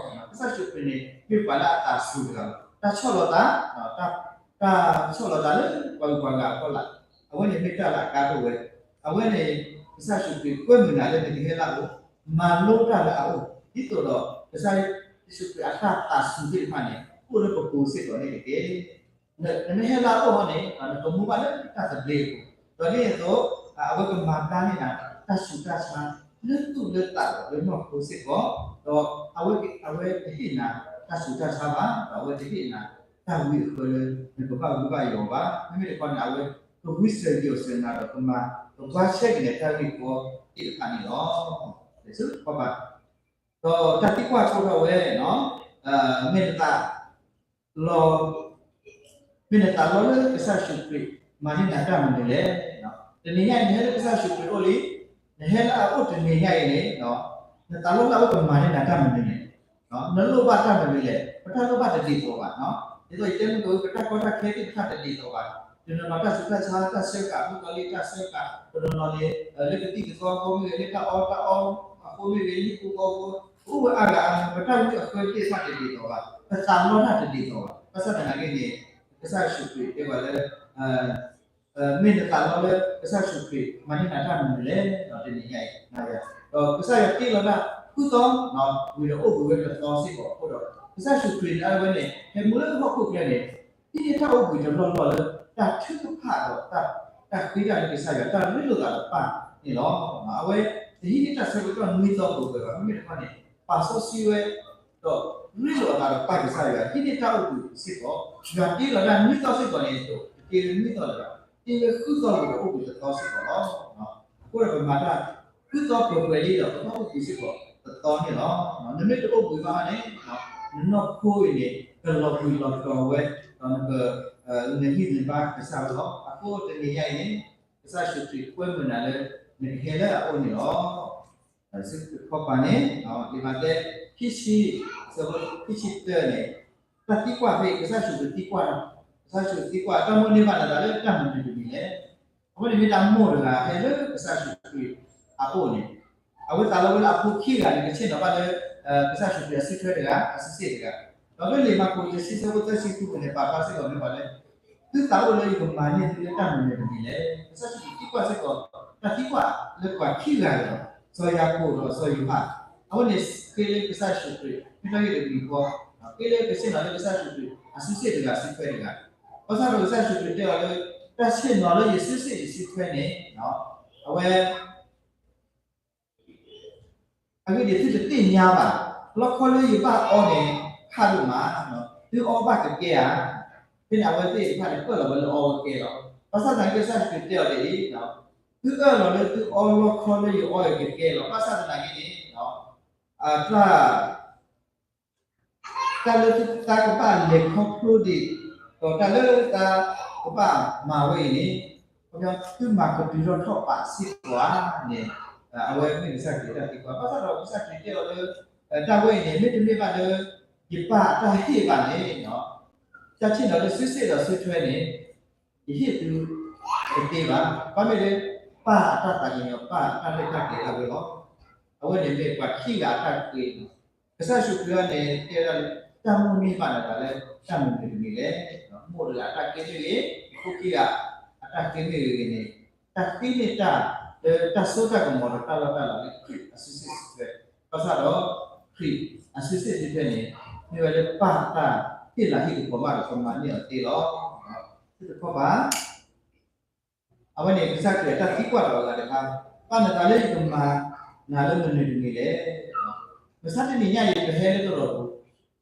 ကစၢ်ယ့ၣ်ၡူးခရံာ်န့ၣ် မ့ၢ်ပှၤလၢအသးစူၤတဂၤလီၤ. တၢ်ဆီၣ်လီၤသး, တၢ်ဆီၣ်လီၤသးလၢပှၤဂုၤပှၤဂၤအဖီလာ်, အဝဲန့ၣ်မ့ၢ်တၢ်လၢအကါဒိၣ်ဝဲ. အဝဲန့ၣ် ကစၢ်ယ့ၣ်ၡူးခရံာ်ကွဲမုာ်နၤလၢနကဟဲလၢအအိၣ်, မၤလိတၢ်လၢအအိၣ်, ဒ်သိးဒီးကစၢ်ယ့ၣ်ၡူးခရံာ်အတၢ်သးစူၤသ့ၣ်တဖၣ်န့ၣ် အိၣ်လၢပပူၤစ့ၢ်ကီးန့ၣ်တက့ၢ်. နမ့ၢ်ဟဲလၢအအိၣ်ဟီန့ၣ် နကမူဘၣ်လၢတၢ်သဘျ့အပူၤ, ဒီးဒ်န့ၣ်အသိး အဝဲကမၤဘျါန့ၢ်နၤ တၢ်ဆူးတၢ်ဆါ လၢသူၣ်လၢသးဒီးလၢနီၢ်ခိစ့ၢ်ကီး, ဒီးအဝဲ အဝဲတဟ့ၣ်နၤ တၢ်ဆူးတၢ်ဆါဘၣ်, ဒီးအဝဲတဟ့ၣ်နၤ တၢ်ဝံအဃၢလၢ နကဘၣ်ဝံဘၣ်ယိးဘၣ်. မ့မ့ၢ်တခီန့ၣ် အဝဲကဝံစၢၤယိးစၢၤနၤဒီးကမၤ ကဘှါရှဲက့ၤနတၢ်ဂ့ၢ်ကီသ့ၣ်တဖၣ်န့ၣ်လီၤ. လဲၤဆူတခီပၤ ဒီးတၢ်သံကွၢ်အဃိထီၣ်ဝဲ မ့ၢ်နသး လီၤ မ့ၢ်နသးလီလၢကစၢ်ယ့ၣ်ၡူးခရံာ် မၤန့ၢ်နၤတၢ်မနုၤလဲၣ်. တနံၤညါအံၤ နဟဲလၢကစၢ်ယ့ၣ်ၡူးခရံာ်အအိၣ်လံ, နဟဲလၢအအိၣ်တနံၤညါအံၤန့ၣ် နသးလီလၢအဝဲကမၤန့ၢ်နၤတၢ်မနုၤလဲၣ်. နလိၣ်ဘၣ်တၢ်မနုၤလဲၣ်. ပတၢ်လိၣ်ဘၣ်တဒ်သိးဘၣ်. ဒ်သိးယတဲမ့ၢ်ကဝဲ ပတၢ်ကီတၢ်ခဲသ့ၣ်တဖၣ်တဒ်သိးဘၣ်. တနီၤနီၤတၢ်ဆူးတၢ်ဆါ တၢ်ဆၢကၤ မုၣ်ကီၤလံၢ်တၢ်ဆၢကၤ, တနီၤနီၤန့ၣ် လၢကသံၣ်ကသီအဃိမ့ၢ်ဂ့ၤ, လၢတၢ်အီၣ်တၢ်အီအဃိမ့ၢ်ဂ့ၤ, ဟံၣ်ဖိဃီဖိ အိၣ်ဝဲအါဂၤအါဂၤ, ပတၢ်ဝံအဃၢသ့ၣ်တဖၣ်တဒ်သိးဘၣ်, ပသးလီတၢ်တဒ်သိးဘၣ်. ဘၣ်ဆၣ်သနာ်က့န့ၣ် ကစၢ်ယ့ၣ်ၡူးခရံာ်တဲပှၤလၢ မ့ၢ်နသးလီလၢကစၢ်ယ့ၣ်ၡူးခရံာ် မၤန့ၢ်နၤတၢ်မနုၤလဲၣ်. တနံၤညါအံၤ ဒီးကစၢ်ယွၤတ့လီၤတၢ်ဃုသီ ဝံၤဒီးအိၣ်ဘှံးဝဲတသီစ့ၢ်ကီးအဃိဒီး ကစၢ်ယ့ၣ်ၡူးခရံာ်န့ၣ် အဝဲန့ၣ် ဟဲမူလၢဟီၣ်ခိၣ်ချၢန့ၣ် ဟံးန့ၢ်တၢ်အိၣ်ဘှံးတလီၢ်လီၢ်လၢ တၢ်ထုကဖၣ်ဒီး တၢ်ဃ့တၢ်လၢကစၢ်ယွၤ တၢ်ရ့လိာ်သးဒီးပၢ်န့ၣ်လီၤ. အဝဲတဟံးန့ၢ်တၢ်ဆၢကတီၢ်နွံသီပူၤပှဲၤဘၣ်. မ့မ့ၢ်တခီန့ၣ် ပာ်စီဆှံဝဲ ဒီးရ့လိာ်အသးဒီးပၢ်ကစၢ်ယွၤ ဟံးန့ၢ်တၢ်အိၣ်ဘှံးစ့ၢ်ကီး, ယွၤတ့လီၤတၢ်နွံသီစ့ၢ်ကီးန့ၣ် တက့ၤဝဲနွံသီလၢၤဘၣ်, တ့ဝဲဃုသီလၢၤဘၣ်, အိၣ်ဘှံးတသီစ့ၢ်ကီးလီၤ. အဃိဒီးပမၤတၢ် ဃုသီပှဲၤပှဲၤလံဒီး ပကအိၣ်ဘှံးစ့ၢ်ကီးတသီန့ၣ်လီၤ. နမ့ၢ်တအိၣ်ဘှံးဘၣ်န့ၣ် နနီၢ်ခိအံၤန့ၣ် ကလီၤဘှံးလီၤတီၤဝဲ, ဒီးနက နဟံးန့ၢ်ဘၣ်ကစၢ်ဝဲလီၤ. အဃိတနံၤညါအံၤန့ၣ် ကစၢ်ယ့ၣ်ၡူးခရံာ်ကွဲမုာ်နၤလၢ နကဟဲလၢအအိၣ်န့ၣ်လီၤ. တခီပၤန့ၣ် လံာ်မးသဲ ခံဆံ အဆၢဖိခံဆံတၢန့ၣ် တၢ်သံကွၢ်ဖဲ ကစၢ်ယ့ၣ်ၡူးခရံာ်သံကွၢ်, ကစၢ်ယ့ၣ်ၡူးခရံာ်သံကွၢ် တၢ်မိၣ်န့ၢ်ဘၣ်နၤလၢတၢ်မနုၤတမံၤလဲၣ်. အဃိန့ၣ်မ့ၢ်တၢ်မိၣ်တဂၤ ဟဲလၢကစၢ်ယ့ၣ်ၡူးခရံာ်အအိၣ်န့ၣ် အဝဲသးလီဝဲလၢအဖိခံဂၤန့ၣ် ကဆ့ၣ်နီၤဘၣ်လၢ ကစၢ်ယ့ၣ်ၡူးခရံာ်အစုထွဲတဂၤ အစုစ့ၣ်တဂၤ, ဒီးလၢလံာ်မၢ်ကူးတဆံ အဆၢဖိသၢဆံဃုန့ၣ် ပာ်ဖျါစ့ၢ်ကီးမ့ၢ်ပှၤလၢ သုသးအိၣ်လၢယကမၤန့ၢ်သုလၢတၢ်မနုၤတမံၤလဲၣ်. ကစၢ်ယ့ၣ်ၡူးခရံာ်သံကွၢ်စ့ၢ်ကီး တၢ်သံကွၢ်လၢပှၤခံဂၤန့ၣ်လီၤ. စီၤယၤကိာ်ဒီးစီၤယိၤဟၣ်, အဝဲန့ၣ်ဃ့လၢကစၢ်ယ့ၣ်ၡူးခရံာ် မ့ၢ်တၢ်ဂ့ၢ်တမံၤဃီ, ဃ့လၢကဆ့ၣ်နီၤလၢကစၢ်ယ့ၣ်ၡူးခရံာ် အစုစ့ၣ်တဂၤ စုထွဲတဂၤ, ဘၣ်ဆၣ်ဒီးကစၢ်ယ့ၣ်ၡူးခရံာ်တဲအီၤလၢ တၢ်ဆ့ၣ်နီၤလၢယစုစ့ၣ်ယစုထွဲန့ၣ် အဝဲ အဂ့ၢ်ဒ်အံၤ သုတသ့ၣ်ညါဘၣ်, လီခီလၢယဘၣ်အီန့ၣ် ခးဒိၣ်မး, သုအီဘၣ်ကကဲဧါ. ဖဲန့ၣ်အဝဲသ့ၣ်တဖၣ်န့ၣ် အၢၣ်လီၤဝဲလၢအီဝဲကဲလီၤ. ဘၣ်ဆၣ်သနာ်က့ ကစၢ်ယ့ၣ်ၡူးခရံာ်တဲအီၤဒ်အံၤ, သုအၢၣ်လီၤလၢသုအီလီခီလၢယအီအံၤကကဲလီၤ. ဘၣ်ဆၣ်သနာ်က့န့ၣ် တၢ် တၢ်လၢသုသးကဘၣ်လဲၤခီဖျိဒံး, ဒီးတၢ်လၢသးကဘၣ်မၤဝဲအံၤန့ၣ်, သုမၤကတုၤထီၣ်ထီၣ်ပာ်စ့ၢ်ကီးဧါန့ၣ်, အဝဲမ့ၢ်ကစၢ်ခရံာ်တၢ်သံကွၢ်. ဘၣ်ဆၣ်ဒီးကစၢ်ခရံာ်တဲအီၤလၢ တၢ်ဝဲအံၤန့ၣ် မ့တမ့ၢ်ဘၣ်လၢ ယပၢ်အတၢ်ဟ့ၣ်ဘၣ်န့ၣ်, တၢ်ဆ့ၣ်နီၤလၢစုစ့ၣ်ဒီးစုထွဲန့ၣ် ယဟ့ၣ်သုတသ့ဘၣ်. ဘၣ်မ့ၢ်လၢ ပၢ်အတၢ်သးကညီၤ ပၢ်အတၢ်ရဲၣ်တၢ်ကျဲၤဒၣ်ဝဲလီၤ. အဝဲန့ၣ်မ့ၢ်ပှၤခံဂၤအတၢ်ဃ့, ကစၢ်ယ့ၣ်ၡူးခရံာ်အံၤန့ၣ် တဲဝဲဒၣ်လၢ တၢ်မိၣ်န့ၢ်ဘၣ်နၤလၢတၢ်မနုၤတမံၤလဲၣ်. မိၢ်တဂၤအတၢ်ဃ့မ့ၢ်ဂ့ၤ, ဖိခံဂၤအတၢ်ဃ့မ့ၢ်ဂ့ၤန့ၣ်, တၢ်ဃ့န့ၢ်တၢ်လၢတၢ်စိတၢ်ကမီၤဒီးတၢ်လီၢ်တၢ်လၤလၢခရံာ်အစုစ့ၣ်စုထွဲ, ဘၣ်ဆၣ်ဒီး ခရံာ်အစုစ့ၣ်စုထွဲန့ၣ် မ့ၢ်ဝဲလၢပၢ်တၢ်ဟ့ၣ်လၤဟ့ၣ်ကပီၤမးဒီးကမၤန့ၢ်အီၤသ့လီၤ. တခီပၤ အဝဲန့ၣ် ကစၢ်ခရံာ်အတၢ်သံကွၢ်ဒီးအဂၤတခါ, ပၢ်နသးလၢယကမၤနၤလၢမနုၤတမံၤလဲၣ်. မဆါတနံၤညါအံၤ ပဟဲလၢတၢ်လီၢ်ပူ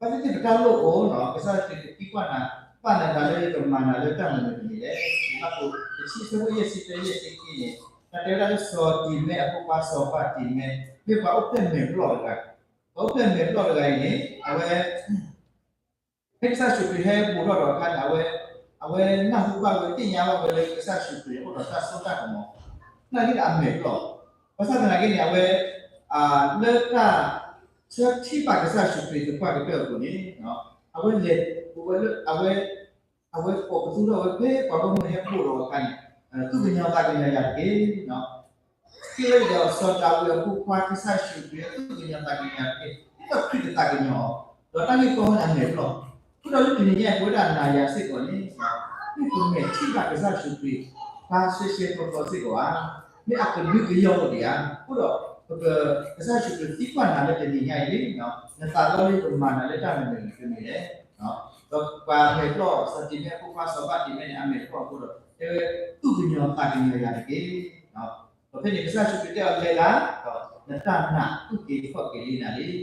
ၤ, ဘၣ်သ့ၣ်သ့ၣ်ပတၢ်လိၣ်အိၣ်နီၤ, ကစၢ်ခရံာ်ကသံကွၢ်နၤ, ပၢ်နသးလၢယကမၤနၤလၢတၢ်မနုၤတမံၤလဲၣ်. မၢ်ကူးတဆံ အဆၢဖိယဲၢ်ဆံတၢ ယဲၢ်ဆံခံန့ၣ်, တၢ်တဲဝဲဒၣ်လၢ စီၤတံၤမဲအဖိခွါစီၤဘၣ်တံၤမဲ, မ့ၢ်ပှၤအိၣ်ဖျဲၣ်မဲာ်ဘျီၣ်တဂၤ, ပှၤအိၣ်ဖျဲၣ်မဲာ်ဘျီၣ်တဂၤအံၤန့ၣ် အဝဲ ဖဲကစၢ်ယ့ၣ်ၡူးခရံာ်ဟဲဘူးထီၣ်ဒီးအခါန့ၣ် အဝဲ အဝဲနၢ်ဟူဘၣ်ဝဲ သ့ၣ်ညါဘၣ်ဝဲလၢကစၢ်ယ့ၣ်ၡူးခရံာ်အိၣ်ဒီးတၢ်စိတၢ်ကမီၤ, နာ်က့ဒီးအမဲာ်ဘျီၣ်, ဘၣ်ဆၣ်သနာ်က့န့ၣ် အဝဲ လၢတၢ်ဆၢထံၣ်ဘၣ်ကစၢ်ယ့ၣ်ၡူးခရံာ်သပှၢ်ကတၢၢ်အပူၤန့ၣ် အဝဲလဲၤဝဲလၢ အဝဲ အဝဲကိးပသူထီၣ်ဝဲဖဲပှၤဂီၢ်မုၢ်ဟဲဘူးထီၣ်အခါန့ၣ် သူၣ်ကညီၤသးကညီၤယၤတက့ၢ် ကဲဝဲဒၣ်ဒီးစီၤဒၤဝံးအဖိခွါကစၢ်ယ့ၣ်ၡူးခရံာ် သူၣ်ကညီၤသးကညီၤယၤတက့ၢ်, ဒ်သိးခရံာ်ကသးကညီၤအီၤ, ဒီးတၢ်ဂ့ၢ်ကီဝဲန့ၣ်အမဲာ်ဘျီၣ်, အဃိဒီးလၢတနံၤညါအံၤ ပဝဲဒၣ်နၤယၤစ့ၢ်ကီးန့ၣ် မ့ၢ်ပမဲာ်ထံၣ်ဘၣ်ကစၢ်ယ့ၣ်ၡူးခရံာ် ဖျါရှဲရှဲပျီပျီစ့ၢ်ကီးဧါ, မ့ၢ်အကဒုကယီၢ်အိၣ်ဒံးဧါ, အဃိဒီး ပက ကစၢ်ယ့ၣ်ၡူးခရံာ်သံကွၢ်နၤလၢတနံၤညါအံၤန့ၣ် နသးလီလၢကမၤနၤလၢတၢ်မနုၤတမံၤလဲၣ်. ဒီးပှၤအမဲာ်ဘျီၣ် စီၤတံၤမဲအဖိခွါစီၤဘၣ်တံၤမဲန့ၣ် အမဲာ်ဘျီၣ်အဃိဒီး တဲဝဲ သူၣ်ကညီၤသးကညီၤယၤတက့ၢ်. ဒီးဖဲန့ၣ် ကစၢ်ယ့ၣ်ၡူးခရံာ်တဲအီၤ လဲၤတၢ်, ဒီးနတၢ်နာ်အုၣ်က့ၤခီၣ်က့ၤလံနၤလံ.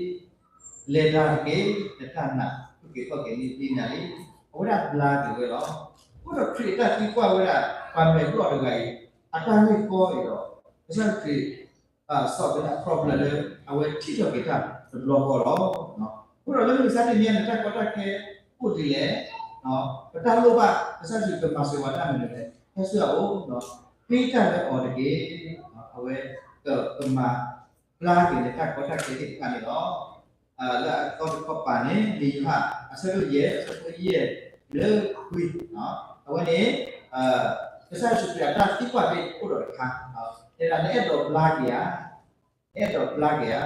လဲၤတၢ်တက့ၢ်, နတၢ်နာ်အုၣ်က့ၤခီၣ်က့ၤလံနၤလံ. အဝဲဒၣ်ဘျါက့ၤဝဲလီၤ. အဃိဒီးခရံာ်အတၢ်သံကွၢ်ဝဲဒၣ် ပှၤမဲာ်ဘျီၣ်တဂၤအံၤ အတၢ်ဂ့ၢ်ကီအံၤဒီး ကစၢ်ခရံာ် စီၣ်က့ၤလၢအproblemလၢ အဝဲထံၣ်ထီၣ်က့ၤတၢ်တဘျီဃီလီၤ. အဃိဒီးလၢမုၢ်မဆါတနံၤညါ နတၢ်ကီတၢ်ခဲအိၣ်ဒ်လဲၣ်, ပတၢ်လိၣ်ဘၣ် ကစၢ်ယ့ၣ်ၡူးကမၤစၢၤပှၤတၢ်မနုၤလဲၣ်, ဟဲဆူအအိၣ်, ဃ့တၢ်လၢအီၤတက့ၢ်. အဝဲကမၤဘျါက့ၤလၢတၢ်ကီတၢ်ခဲသ့ၣ်တဖၣ်န့ၣ်လီၤ. လၢအသီတခီပၤန့ၣ် လံာ်ယိၤဟၣ် အဆၢဒိၣ်ယဲၢ် အဆၢဖိယဲၢ်လၢခွံ, အဝဲန့ၣ် ကစၢ်ယ့ၣ်ၡူးခရံာ်အတၢ်သံကွၢ်ဖဲအိၣ်ဒီးတခါ, တဲဒၣ် နအဲၣ်ဒိးဘျါက့ၤဧါ, နအဲၣ်ဒိးဘျါက့ၤဧါ.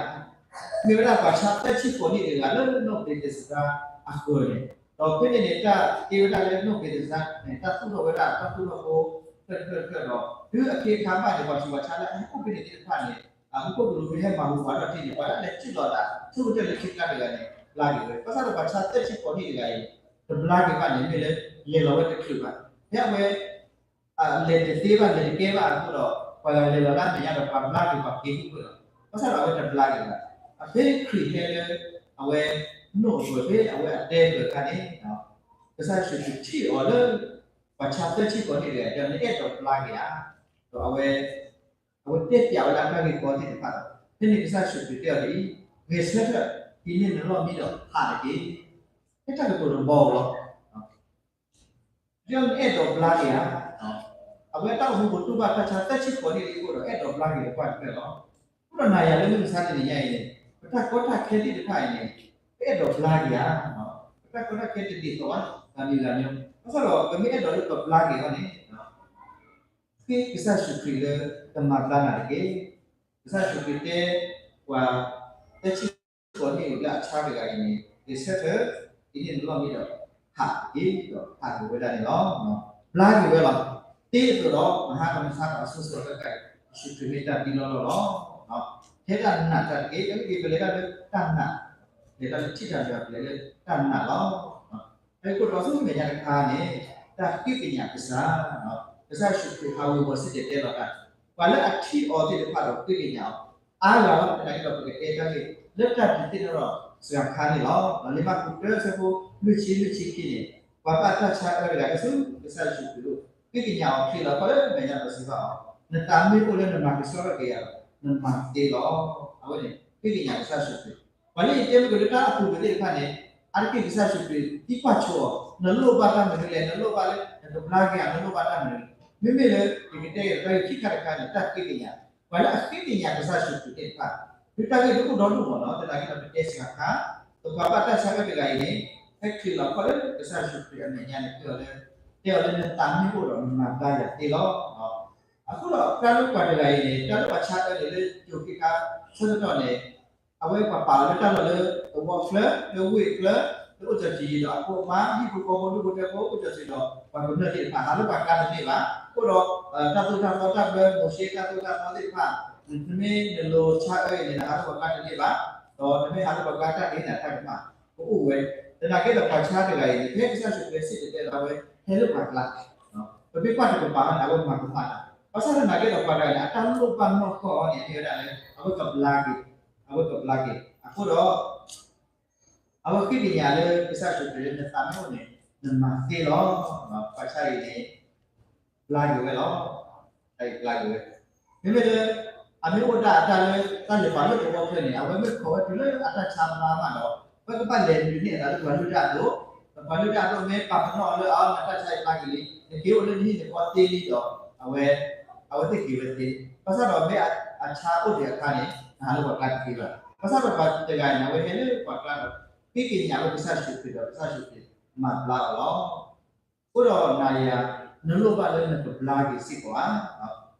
မ့ၢ်ဝဲဒၣ်ပှၤဆါသၢဆံဃိးနံၣ်တဂၤလၢနီၢ်က့ၤသ့ၣ်စဒါအဃၢၤန့ၣ်, ဒီးဖဲန့ၣ်န့ၣ် တၢ်တ့ဝဲဒၣ်လၢနီၢ်က့ၤသ့ၣ်စဒါန့ၣ် တၢ်သူၣ်ထီၣ်ဝဲဒၣ်တၢ်သူၣ်ထီၣ်ဖိ တဖျၢၣ်တဖျၢၣ်တဖျၢၣ်ဒီး တုၤအခ့အခါဘၣ်န့ၣ် ပှၤဆူးပှၤဆါလၢအဟဲအိၣ်ဖဲန့ၣ်သ့ၣ်တဖၣ်န့ၣ် မူခိၣ်ကလူးမ့ၢ်ဟဲမၤဟူးပှၤထီၣ်ထံန့ၣ် ပှၤလၢအလဲၤထံၣ်လီၤသး ဆိကတၢၢ်လၢခံကျါတဂၤန့ၣ် ဘျါက့ၤဝဲ. ဘၣ်ဆၣ်ဒီးပှၤဆါသၢဆံဃိးနံၣ်တဂၤအံၤ တဘျါက့ၤဘၣ်န့ၣ် မ့ၢ်လၢလဲၤလီၤဝဲတချုးဘၣ်. ဖဲအဝဲ လဲၤတသ့ဘၣ် လဲၤတကဲဘၣ်အဃိဒီး ပှၤဂၤလဲၤလီၤလၢအမဲာ်ညါဒီး ပှၤဘျါက့ၤပှၤက့ၤဟူးဝဲလီၤ. ဘၣ်ဆၣ်ဒီးအဝဲတဘျါက့ၤဘၣ်. အဖဲခရံာ်ဟဲလၢ အဝဲနိၣ်အပၢၢ် ဖဲအဝဲအတဲပၢၢ်အခါန့ၣ် ကစၢ်ယ့ၣ်ၡူးခရံာ်ထံၣ်အီၤလၢ ပှၤဆါသၢဆံဃိးနံၣ်တဂၤအံၤ တဲအီၤ နအဲၣ်ဒိးဘျါက့ၤဧါ. ဒီးအဝဲ အဝဲတဲပၠးဝဲဒၣ်တၢ်ဂ့ၢ်ကီသ့ၣ်တဖၣ်ဒီး ဖဲန့ၣ်ကစၢ်ယ့ၣ်ၡူးခရံာ်တဲအီၤဒ်အံၤ, ဂဲၤဆၢထၢၣ်, ဒ်န့ၣ်နလီၢ်မံဒီးဟးတက့ၢ်. ဖဲတၢ်ကတိၤတဘီဧိၤလီၤ. ဒ်နအဲၣ်ဒိးဘျါက့ၤဧါ. အဝဲတၢ်အိၣ်မူပူၤတူၢ်ဘၣ်တၢ်ဆါသၢဆံဃိးနံၣ်လံအဃိဒီး အဲၣ်ဒိးဘျါက့ၤပှၤတဖျၢၣ်လီၤ. အဃိဒီးနၤယၤလၢမုၢ်မဆါတနံၤညါအံၤန့ၣ် ပတၢ်ကီတၢ်ခဲသ့ၣ်တဖၣ်အံၤန့ၣ် ပအဲၣ်ဒိးဘျါက့ၤဧါ. ပတၢ်ကီတၢ်ခဲတဒ်သိးဘၣ် ဂၤမံၤဂၤမံၤ, ဘၣ်ဆၣ်ဒီးပမ့ၢ်အဲၣ်ဒိးလၢပဘျါက့ၤအီၤန့ၣ် ဃ့ကစၢ်ယ့ၣ်ၡူးခရံာ်လၢကမၤဘျါနၤတက့ၢ်. ကစၢ်ယ့ၣ်ၡူးခရံာ်တဲပှၤသၢဆံဃိးနံၣ်လၢအဆါတဂၤအံၤန့ၣ် ဂဲၤဆၢထၢၣ်, ဒ်န့ၣ်နလီၢ်မံဒီးဟးတက့ၢ်, ဒီးဟးက့ၤဝဲဒၣ်န့ၣ်လီၤ. ဘျါက့ၤဝဲလီၤ. တ့အသိးဒီး မဟါကမဆါဒီးအစိၤစိၤအဃၣ်ဃၣ် ယ့ၣ်ၡူးခရံာ်မ့ၢ်တၢ်ဘံလီၢ်လီၢ်လီၤ. ထဲတၢ်နာ်တၢ်တက့ၢ်, အဂ့ၢ်ဒ်အံၤ ပလဲၤတၢ်လၢတၢ်နာ်, လဲၤတၢ်လၢထံၣ်တၢ်ဒီး ပလဲၤလၢတၢ်နာ်လီၤ. အဃိဒီးဆူမဲာ်ညါတခါန့ၣ် တၢ်ဃ့ကညးကစၢ်, ကစၢ်ယ့ၣ်ၡူးခရံာ်ဟးဝ့ၤဝီၤစံၣ်တဲၤတဲလီၤတၢ်, ပှၤလၢအထံၣ်အီၤသ့ၣ်တဖၣ်ဒီးဃ့ကညးအီၤ အါဂၤလီၤ. သနာ်က့ဒီး ပကတဲတၢ်ဂ့ၢ်လၢတၢ်ဒုးသ့ၣ်နီၣ်ထီၣ်စှၤခါန့ၣ်လီၤ. လံာ်မၢ်ကူးတၢ အဆၢဖိလွံၢ်ဆံ လွံၢ်ဆံခံန့ၣ် ပှၤဘၣ်တၢ်ဆါအၢတဂၤဟဲဆူကစၢ်ယ့ၣ်ၡူးခရံာ်အအိၣ်, ဃ့ကညးအီၤချ့လီၤ. ခီလၢမဲာ်ညါဒီးစံးဘၣ်အီၤ, နသးမ့ၢ်အိၣ်လၢနမၤကဆှီထီၣ်က့ၤယၤဒီး နမၤသ့လီၤ. အဝဲန့ၣ် ဃ့ကညးကစၢ်ယ့ၣ်ၡူးခရံာ်. ပှၤလၢယတဲမ့ၢ်က့ၤလၢတၢ်အပူၤကွံာ်သ့ၣ်တဖၣ်န့ၣ် အါတက့ၢ်ကစၢ်ယ့ၣ်ၡူးခရံာ် သံကွၢ်ဆိအီၤ, နလိၣ်ဘၣ်တၢ်မနုၤလဲၣ်, နလိၣ်ဘၣ်လၢနကဘျါက့ၤဧါ, နလိၣ်ဘၣ်တၢ်မနုၤလဲၣ်. မ့မ့ၢ်လၢ ယကတဲက့ၤတၢ်ဂ့ၢ်ခံခါတခါန့ၣ် တၢ်ဃ့ကညး, ပှၤလၢအဃ့ကညးကစၢ်ယ့ၣ်ၡူးခရံာ်သ့ၣ်တဖၣ် ဒုးတၢ်ဂ့ၢ်တအိၣ်ဒီဒူၣ်မးနီၤ, သနာ်က့ဒီး ပတဲစှၤခါ, ပှၤဘၣ်တၢ်ဆါအၢတဂၤအံၤန့ၣ် ဟဲချ့လီၤခီလၢကစၢ်ယ့ၣ်ၡူးခရံာ်အမဲာ်ညါန့ၣ် တဲအီၤလၢ, တဲအီၤလၢနသးမ့ၢ်အိၣ်ဒီးနမၤဘျါယၤသ့လီၤ. အဃိဒီးတၢ်လၢပှၤတဂၤအံၤန့ၣ် တၢ်လၢပှၤဆါအၢန့ၣ်လၢယိၤက့ၤခါဆၢကတီၢ်န့ၣ် အဝဲပှၤပာ်လၢတၢ်လီၢ်လၢသဝီချၢ, လၢဝ့ၢ်ချၢ, လၢအိၣ်စီၤတံၤဒီးအဖိအမါ, ဟံၣ်ဖိဃီဖိ, ဒူၣ်ဖိထၢဖိ, အိၣ်စီၤဆံးဒီးပှၤကမျၢၢ်သ့ၣ်တဖၣ် ဟးလၢပှၤကျါတန့ၢ်ဘၣ်. အဃိဒီး တၢ်သိၣ်တၢ်သီတၢ်ဘျၢ မိၤၡ့တၢ်သိၣ်တၢ်သီသ့ၣ်တဖၣ်, နမ့ၢ်နလိၤဆါအၢအံၤန့ၣ် နဟးလၢပှၤကျါတန့ၢ်ဘၣ်, ဒီးနမ့ၢ်ဟးလၢပှၤကျါတၢ်တန့ၢ်န့ၣ် တၢ်ကမၣ်ကအိၣ်ဝဲ. သနာ်က့ဒီးပှၤဆါတဂၤအံၤန့ၣ် ဖဲကစၢ်ယ့ၣ်ၡူးခရံာ်စံၣ်တဲၤတဲလီၤအဝဲ ဟဲလၢပှၤကျါ, ပမ့ၢ်ကွၢ်တကပၤန့ၣ် အဝဲမၤကမၣ်တၢ်, ဘၣ်ဆၣ်သနာ်က့ဒီးပှၤတဂၤန့ၣ် အတၢ်လိၣ်ဘၣ်နီၢ်ကီၢ်အီၤန့ၣ် မ့ၢ်ဝဲဒၣ်လၢ အဝဲကဘျါက့ၤ, အဝဲကဘျါက့ၤ. အဃိဒီး အဝဲဃ့ကညးလၢကစၢ်ယ့ၣ်ၡူးခရံာ်လၢ နသးမ့ၢ်အိၣ်န့ၣ် နမၤသ့လီၤ. ပှၤဆါအံၤန့ၣ် ဘျါက့ၤဝဲလီၤ. တၢ်အံၤဘျါက့ၤဝဲ, မ့မ့ၢ်လၢ အမ့ၢ်အိၣ်ဒၣ်အတၢ်လၢ တၢ်လဲၤပာ်လၢသဝီချၢန့ၣ် အဝဲမ့ၢ်ခိးဝဲတုၤလၢအတၢ်ဆါမၤမးဒီး အဝဲကဘၣ်လဲၤနုာ်န့ၢ်အသးလၢပှၤလုၢ်တၢ်အဒိၣ်, ဒီးပှၤလုၢ်တၢ်အဒိၣ်မ့ၢ်ပာ်ပနီၣ်အီၤလၢ အ နတၢ်ဆါအံၤဘျါက့ၤလံ, နက့ၤအိၣ်လၢနဟံၣ်နဃီသ့လံဒီး အဝဲ, အဝဲသ့ၣ်က့ၤဝဲသ့, ဘၣ်ဆၣ်ဒီးမ့ၢ်အဆါအိၣ်ဒံးအခါန့ၣ် နဟးလၢပှၤကျါတသ့ဘၣ်. ဘၣ်ဆၣ်ဒီးပှၤတဂၤအံၤန့ၣ် အဝဲဟဲလၢပှၤကျါဒီး ဃ့ကညးလၢကစၢ်ယ့ၣ်ၡူးခရံာ်ဒီး ကစၢ်ယ့ၣ်ၡူးခရံာ်မၤဘျါအီၤလီၤ. အဃိဒီးနၤယၤ နလိၣ်ဘၣ်လၢနကဘျါက့ၤစ့ၢ်ကီးဧါ.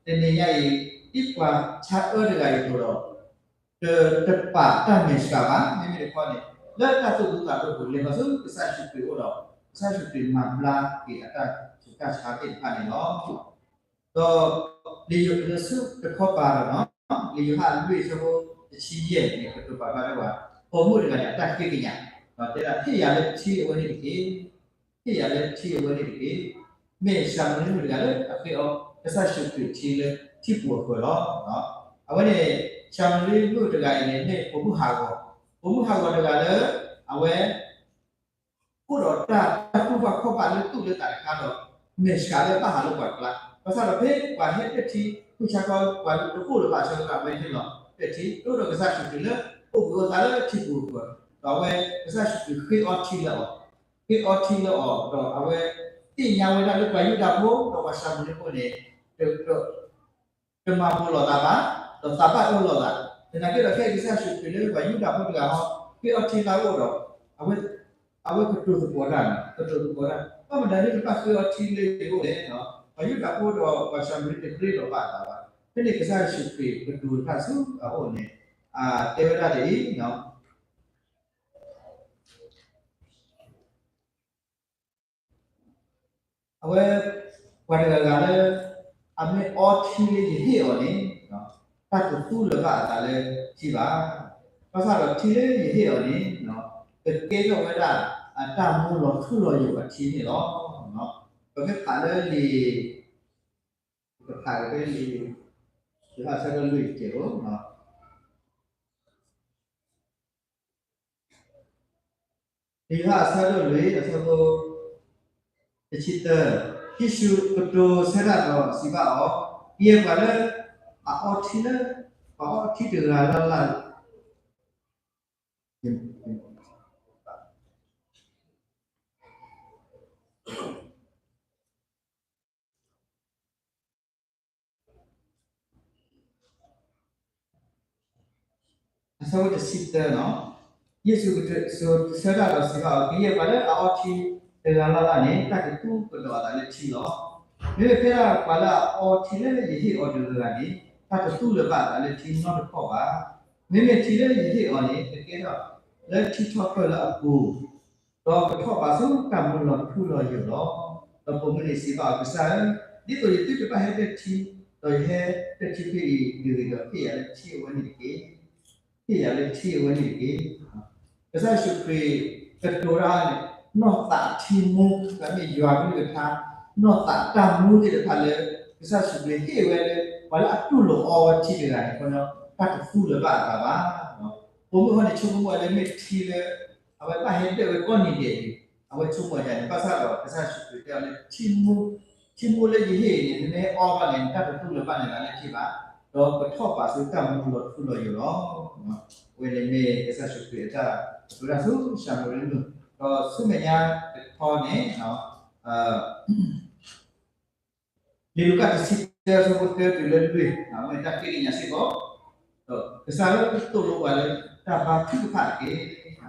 တနံၤညါအံၤ ဒ်ပှၤဆါအၢတဂၤအံၤအသိးဒီး တ, တပာ်တၢ်မဲာ်ဆှးဘၣ်, မ့မ့ၢ်တခီန့ၣ် လၢတၢ်သူၣ်ဒူသးဒိၣ်ပူၤ လဲၤဃီၤဆူကစၢ်ယ့ၣ်ၡူးခရံာ်အအိၣ်ဒီး ကစၢ်ယ့ၣ်ၡူးခရံာ်မၤဘျါက့ၤအတၢ်ဆူးတၢ်ဆါသ့ၣ်တဖၣ်န့ၣ်လီၤ. ဒီးလံာ်ယိၤဟၣ်ဆူတခီပၤဒီးနီၤ, လံာ်ယိၤဟၣ်လွံၢ်အဆၢဖိတဆံယဲၢ်န့ၣ် ကတိၤပာ်ဖျါထီၣ်ဝဲ ပိာ်မုၣ်တဂၤန့ၣ် အတၢ်ဃ့ကညး, ဒီးတဲဒၣ် ဟ့ၣ်ယၤလၢထံအဝဲန့ၣ်တက့ၢ်, ဟ့ၣ်ယၤလၢထံအဝဲန့ၣ်တက့ၢ်. မ့ၢ်ၡၤမရံမုၣ်တဂၤလၢအဃ့အီၤကစၢ်ယ့ၣ်ၡူးခရံာ်ထံလၢထံပူၤအဃၢၤလီၤ. အဝဲန့ၣ် ၡၤမရံမုၣ်တဂၤအံၤန့ၣ် မ့ၢ်ပိာ်မုၣ်ဟးဂီၤ, ပိာ်မုၣ်ဟးဂီၤတဂၤလၢ အဝဲ အိၣ်ဒီးတၢ်သူၣ်ဘၣ်ခီၣ်ဘၣ်လၢသူၣ်လၢသးတခါဒီး မဲာ်ဆှးလၢဘၣ်ဟးလၢပှၤကျါ, ဘၣ်ဆၣ်ဒီးဖဲပှၤဟဲပၢၢ်ထံ မုၢ်ဆါခီ ပှၤတအိၣ်လၢၤဘၣ်အဆၢကတီၢ် အဝဲဟဲလီၤပၢၢ်ထံ ဒိၣ်ဒီးကစၢ်ယ့ၣ်ၡူးခရံာ်လၢအိၣ်ဘှံးအိၣ်သါလၢထံပူၤအဃၢၤ, ဒီးအဝဲကစၢ်ယ့ၣ်ၡူးခရံာ်ဃ့အီထံလၢအီၤ, ဃ့အီထံလၢအီၤ ဒီးအဝဲသ့ၣ်ညါဝဲဒၣ်လၢပှၤယူဒၤဖိ ဒီးပှၤၡၤမရံဖိန့ၣ် တမၤဘူးလိာ်သးဘၣ်, ဒီးသးဘၣ်အၢလိာ်သး, သနာ်က့ဒီး ဖဲကစၢ်ယ့ၣ်ၡူးခရံာ်လၢပှၤယူဒၤဖိတဂၤဟီ ဃ့အီထံလၢအအိၣ်ဒီး အဝဲကတိၤသကိးတၢ်, ကတိၤသကိးတၢ်, ဘၣ်မနုၤလၢ နဘၣ်ဃ့အီထံလၢယအိၣ်လဲၣ်. ပှၤယူဒၤဖိဒီးပှၤၡၤမရံတရ့ဒီးဘၣ်အသးဘၣ်. ဖဲန့ၣ်ကစၢ်ယ့ၣ်ၡူးခရံာ်ကတိၤတၢ်ဆူအအိၣ်န့ၣ် တဲဝဲဒၣ်ဒ်အံၤ, အဝဲ ပှၤတဂၤဂၤလၢ အမ့ၢ်အီထံလၢယဟ့ၣ်အီၤန့ၣ် တၢ်တသူလၢၤဘၣ်အသးလၢထံဘၣ်. ဘၣ်ဆၣ်ဒီးထံလၢယဟ့ၣ်အီၤန့ၣ် ကကဲထီၣ်ဝဲဒၣ်အတၢ်မူလီၤထူလီၤယိာ်အထံန့ၣ်လီၤ. ပမ့ၢ်ဖးလၢလံာ်, ပဖးက့ၤဖဲလံာ် ယိၤဟၣ်အဆၢဒိၣ်လွံၢ်တက့ၢ်ဧိၤ လံာ်ယိၤဟၣ်အဆၢဒိၣ်လွံၢ်အဆၢဖိတဆံသၢ, ယ့ၣ်ၡူးကတိၤဆၢတၢ်ဒီးစံးဘၣ်အီၤ, ကယဲၢ်ပှၤလၢအ အအီထံလၢ ပှၤအီထံတဂၤလၢ်လၢ် အဆၢဖိတဆံသၢနီၤ, ယ့ၣ်ၡူးကတိၤဆၢတၢ်ဒီးစံးဘၣ်အီၤ, ကယဲၢ်ပှၤလၢအအီထံတဂၤလၢ်လၢ်န့ၣ် တၢ်ကသူကဒီးအသးလၢထံလီၤ. မ့မ့ၢ်ဖဲဒၣ်ပှၤလၢအအီထံလၢယဟ့ၣ်အီၤတဂၤဂၤန့ၣ် တၢ်ကသူလၢၤဘၣ်အသးလၢထံနီတခီၣ်ဘၣ်. မ့မ့ၢ်ထံလၢယဟ့ၣ်အီၤန့ၣ် ကကဲထီၣ်လၢထံထီၣ်ပၢၢ်လၢအပူၤ ဒီးကထီၣ်ပာ်ဆူတၢ်မူလီၤထူလီၤယိာ်လီၤ. ဒီးပိာ်မုၣ်န့ၣ်စံးဘၣ်အီၤ, ကစၢ်ဧၢ, ဒ်သိးယသုတဘၣ်ဟဲလၢထံ, ဒီးယဟဲလၢထံဖဲအံၤတဂ့ၤဒီး ဟ့ၣ်ယၤလၢထံအဝဲန့ၣ်တက့ၢ်. ဟ့ၣ်ယၤလၢထံအဝဲန့ၣ်တက့ၢ်. ကစၢ်ယ့ၣ်ၡူးခရံာ်ကတိၤတၢ်န့ၣ် နီၢ်သးအထံမူ, မ့ၢ်ယွၤကလုၢ်ကထါ, နီၢ်သးတၢ်မူသ့ၣ်တဖၣ်လၢ ကစၢ်ယ့ၣ်ၡူးခရံာ်ဟ့ၣ်ဝဲလၢ ပှၤလၢအတူၢ်လိာ်အီဝဲထံတဂၤန့ၣ် တၢ်တသူလၢၤဘၣ်အသးဘၣ်. ပိာ်မုၣ်အီၤန့ၣ် ဆိကမိၣ်ဝဲလၢမ့ၢ်ထံလၢ အဝဲဘၣ်ဟဲဒၢၣ်ဝဲကိးနံၤဒဲးန့ၣ် အဝဲဆိကမိၣ်ဒ်န့ၣ် ဘၣ်ဆၣ်ဒီးကစၢ်ယ့ၣ်ၡူးခရံာ်တဲအီၤလၢ ထံမူလၢယဟ့ၣ်အံၤန့ၣ် နမ့ၢ်အီဘၣ်န့ၣ် နတၢ်တသူလၢၤဘၣ်န့ၣ်လၢထံဘၣ်, ဒီးကထီၣ်ပာ်ဆူတၢ်မူလီၤထူလီၤယိာ်လီၤ. အဝဲန့ၣ်မ့ၢ်ကစၢ်ယ့ၣ်ၡူးခရံာ်အတၢ်ကတိၤတၢ်ဆူၣ်ၡၢ်မရံမုၣ်, ဒီးဆူမဲာ်ညါတခီန့ၣ် လံာ်လူၤကၣ်တဆံတၢ အဆၢဖိတၢတုၤလၢလွံၢ်, မ့ၢ်တၢ်ဃ့ကညးစ့ၢ်ကီး, ဒီးကစၢ်ဧၢ သိၣ်လိပှၤလၢတၢ်ဘါထုကဖၣ်တက့ၢ်.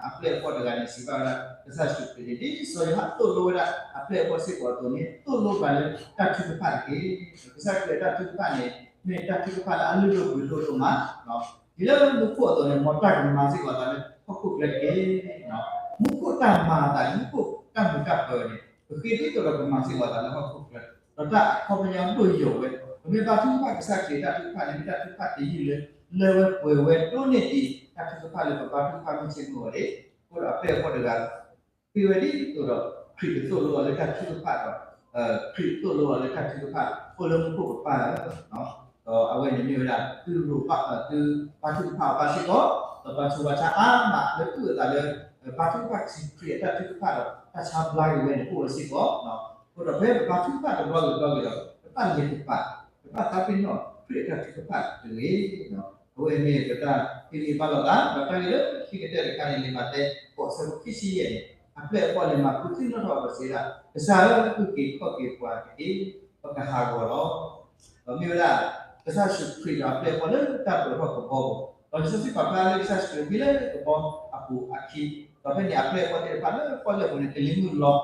အပျဲၢ်အဘီၣ်တဂၤန့ၣ် စံးဘၣ်ဝဲဒၣ် ကစၢ်ယ့ၣ်ၡူးခရံာ်န့ၣ် ဒ်စီၤယိၤဟၣ်သိၣ်လိဝဲဒၣ်အပျဲၢ်အဘီၣ်စ့ၢ်ကီးအသိးန့ၣ် သိၣ်လိပှၤလၢတၢ်ထုကဖၣ်တက့ၢ်. ကစၢ်ခရံာ်အတၢ်ထုကဖၣ်န့ၣ် မ့ၢ်တၢ်ထုကဖၣ်လၢအလုၢ်ဒိၣ်ပှ့ၤဒိၣ်ဒိၣ်မး, တုၤလၢမူခိၣ်အသိးန့ၣ် မ်တၢ်ကမၤစ့ၢ်ကီးအသးလၢဟီၣ်ခိၣ်ချၢတက့ၢ်. မူခိၣ်တၢ်မၤအသး, မူခိၣ်တၢ်မုာ်တၢ်ပၢၤန့ၣ် ပဃ့ဒ်သိးဒီးကမၤစ့ၢ်ကီးအသးလၢဟီၣ်ခိၣ်ချၢ, ဒီးတၢ်အခီပညီဒိၣ်ယိာ်ဝဲ, ပမ့ၢ်ဘါထုကဖၣ်ကစၢ်ခရံာ်တၢ်ထုကဖၣ်န့ၣ် မ့ၢ်တၢ်ထုကဖၣ်တယုၢ်လၢ လၢဝဲပှဲၤဝဲဒိၣ်န့ၢ်ဒံး တၢ်ထုကဖၣ်လၢပဘါထုကဖၣ်မုၢ်ဆ့ၣ်မုၢ်ဂီၤန့ၣ်, အဃိဒီးအပျဲၢ်အဘီၣ်တဂၤ ဃ့ဝဲဒ်သိးဒီး ခရံာ်ကသိၣ်လိအီၤလၢတၢ်ထုကဖၣ်ဒီး ခရံာ်သိၣ်လိအီၤလၢတၢ်ထုကဖၣ် အိၣ်လၢမူခိၣ်ကပၢ်ဧၢ, ဒီးအဝဲန့ၣ်မ့ၢ်ဝဲဒၣ် သုရိၤဘၣ် သုဘါထုကဖၣ်အီၤဘၣ်စ့ၢ်ကီး, ဒီးပှၤဆူးပှၤဆါအါမးလၢအုၣ်အသးလၢ ဘါထုကဖၣ်ကစံးခရံာ်အတၢ်ထုကဖၣ်ဒီး တၢ်ဆါဘျါက့ၤဝဲန့ၣ် အိၣ်ဝဲစ့ၢ်ကီး, အဃိဒီးဖဲပဘါထုကဖၣ်တဘျီဂ့ၤတဘျီဂ့ၤဒီး ပဘၣ်လဲၤကပာ်, ပဘၣ်သးပ့ၤနီၣ်ခရံာ်အတၢ်ထုကဖၣ်တဂ့ၤ. အဝဲမ့ၢ်ပတၢ်ဟ့ၣ်ဂံၢ်ဘါလိာ်သး ဒီးတၢ်ဂ့ၢ်လၢခံကတၢၢ်တခါန့ၣ် လံာ်မးသဲ ဃိး အဆၢဖိခံဆံယဲၢ်န့ၣ်, အပျဲၢ်အဘီၣ်လဲၤမၤဃုသ့ၣ်နီၣ်ထီၣ်အီၤဒီးစံးဝဲဒၣ်, ကစၢ်ဧၢ အုၣ်က့ၤခီၣ်က့ၤပှၤတက့ၢ်, ပကဟးဂီၤလီၤ. ဒီးမ့ၢ်ဝဲဒၣ် ကစၢ်ယ့ၣ်ၡူးခရံာ်ဒီးအပျဲၢ်အဘီၣ်လၢတၢ်ဒိးထီၣ်ကဘီပူၤ, ဒီးလံာ်စီဆှံပာ်ဖျါလၢကစၢ်ယ့ၣ်ၡူးခရံာ်မ့ၢ်လၢကဘီအပူၤအခံ, ဒီးဖဲန့ၣ်အပျဲၢ်အဘီၣ်သ့ၣ်တဖၣ်လၢပီၣ်လဲၣ်အပူၤန့ၣ် ကလံၤမုၢ်လီၤလပီဒိၣ်အဃိဒီး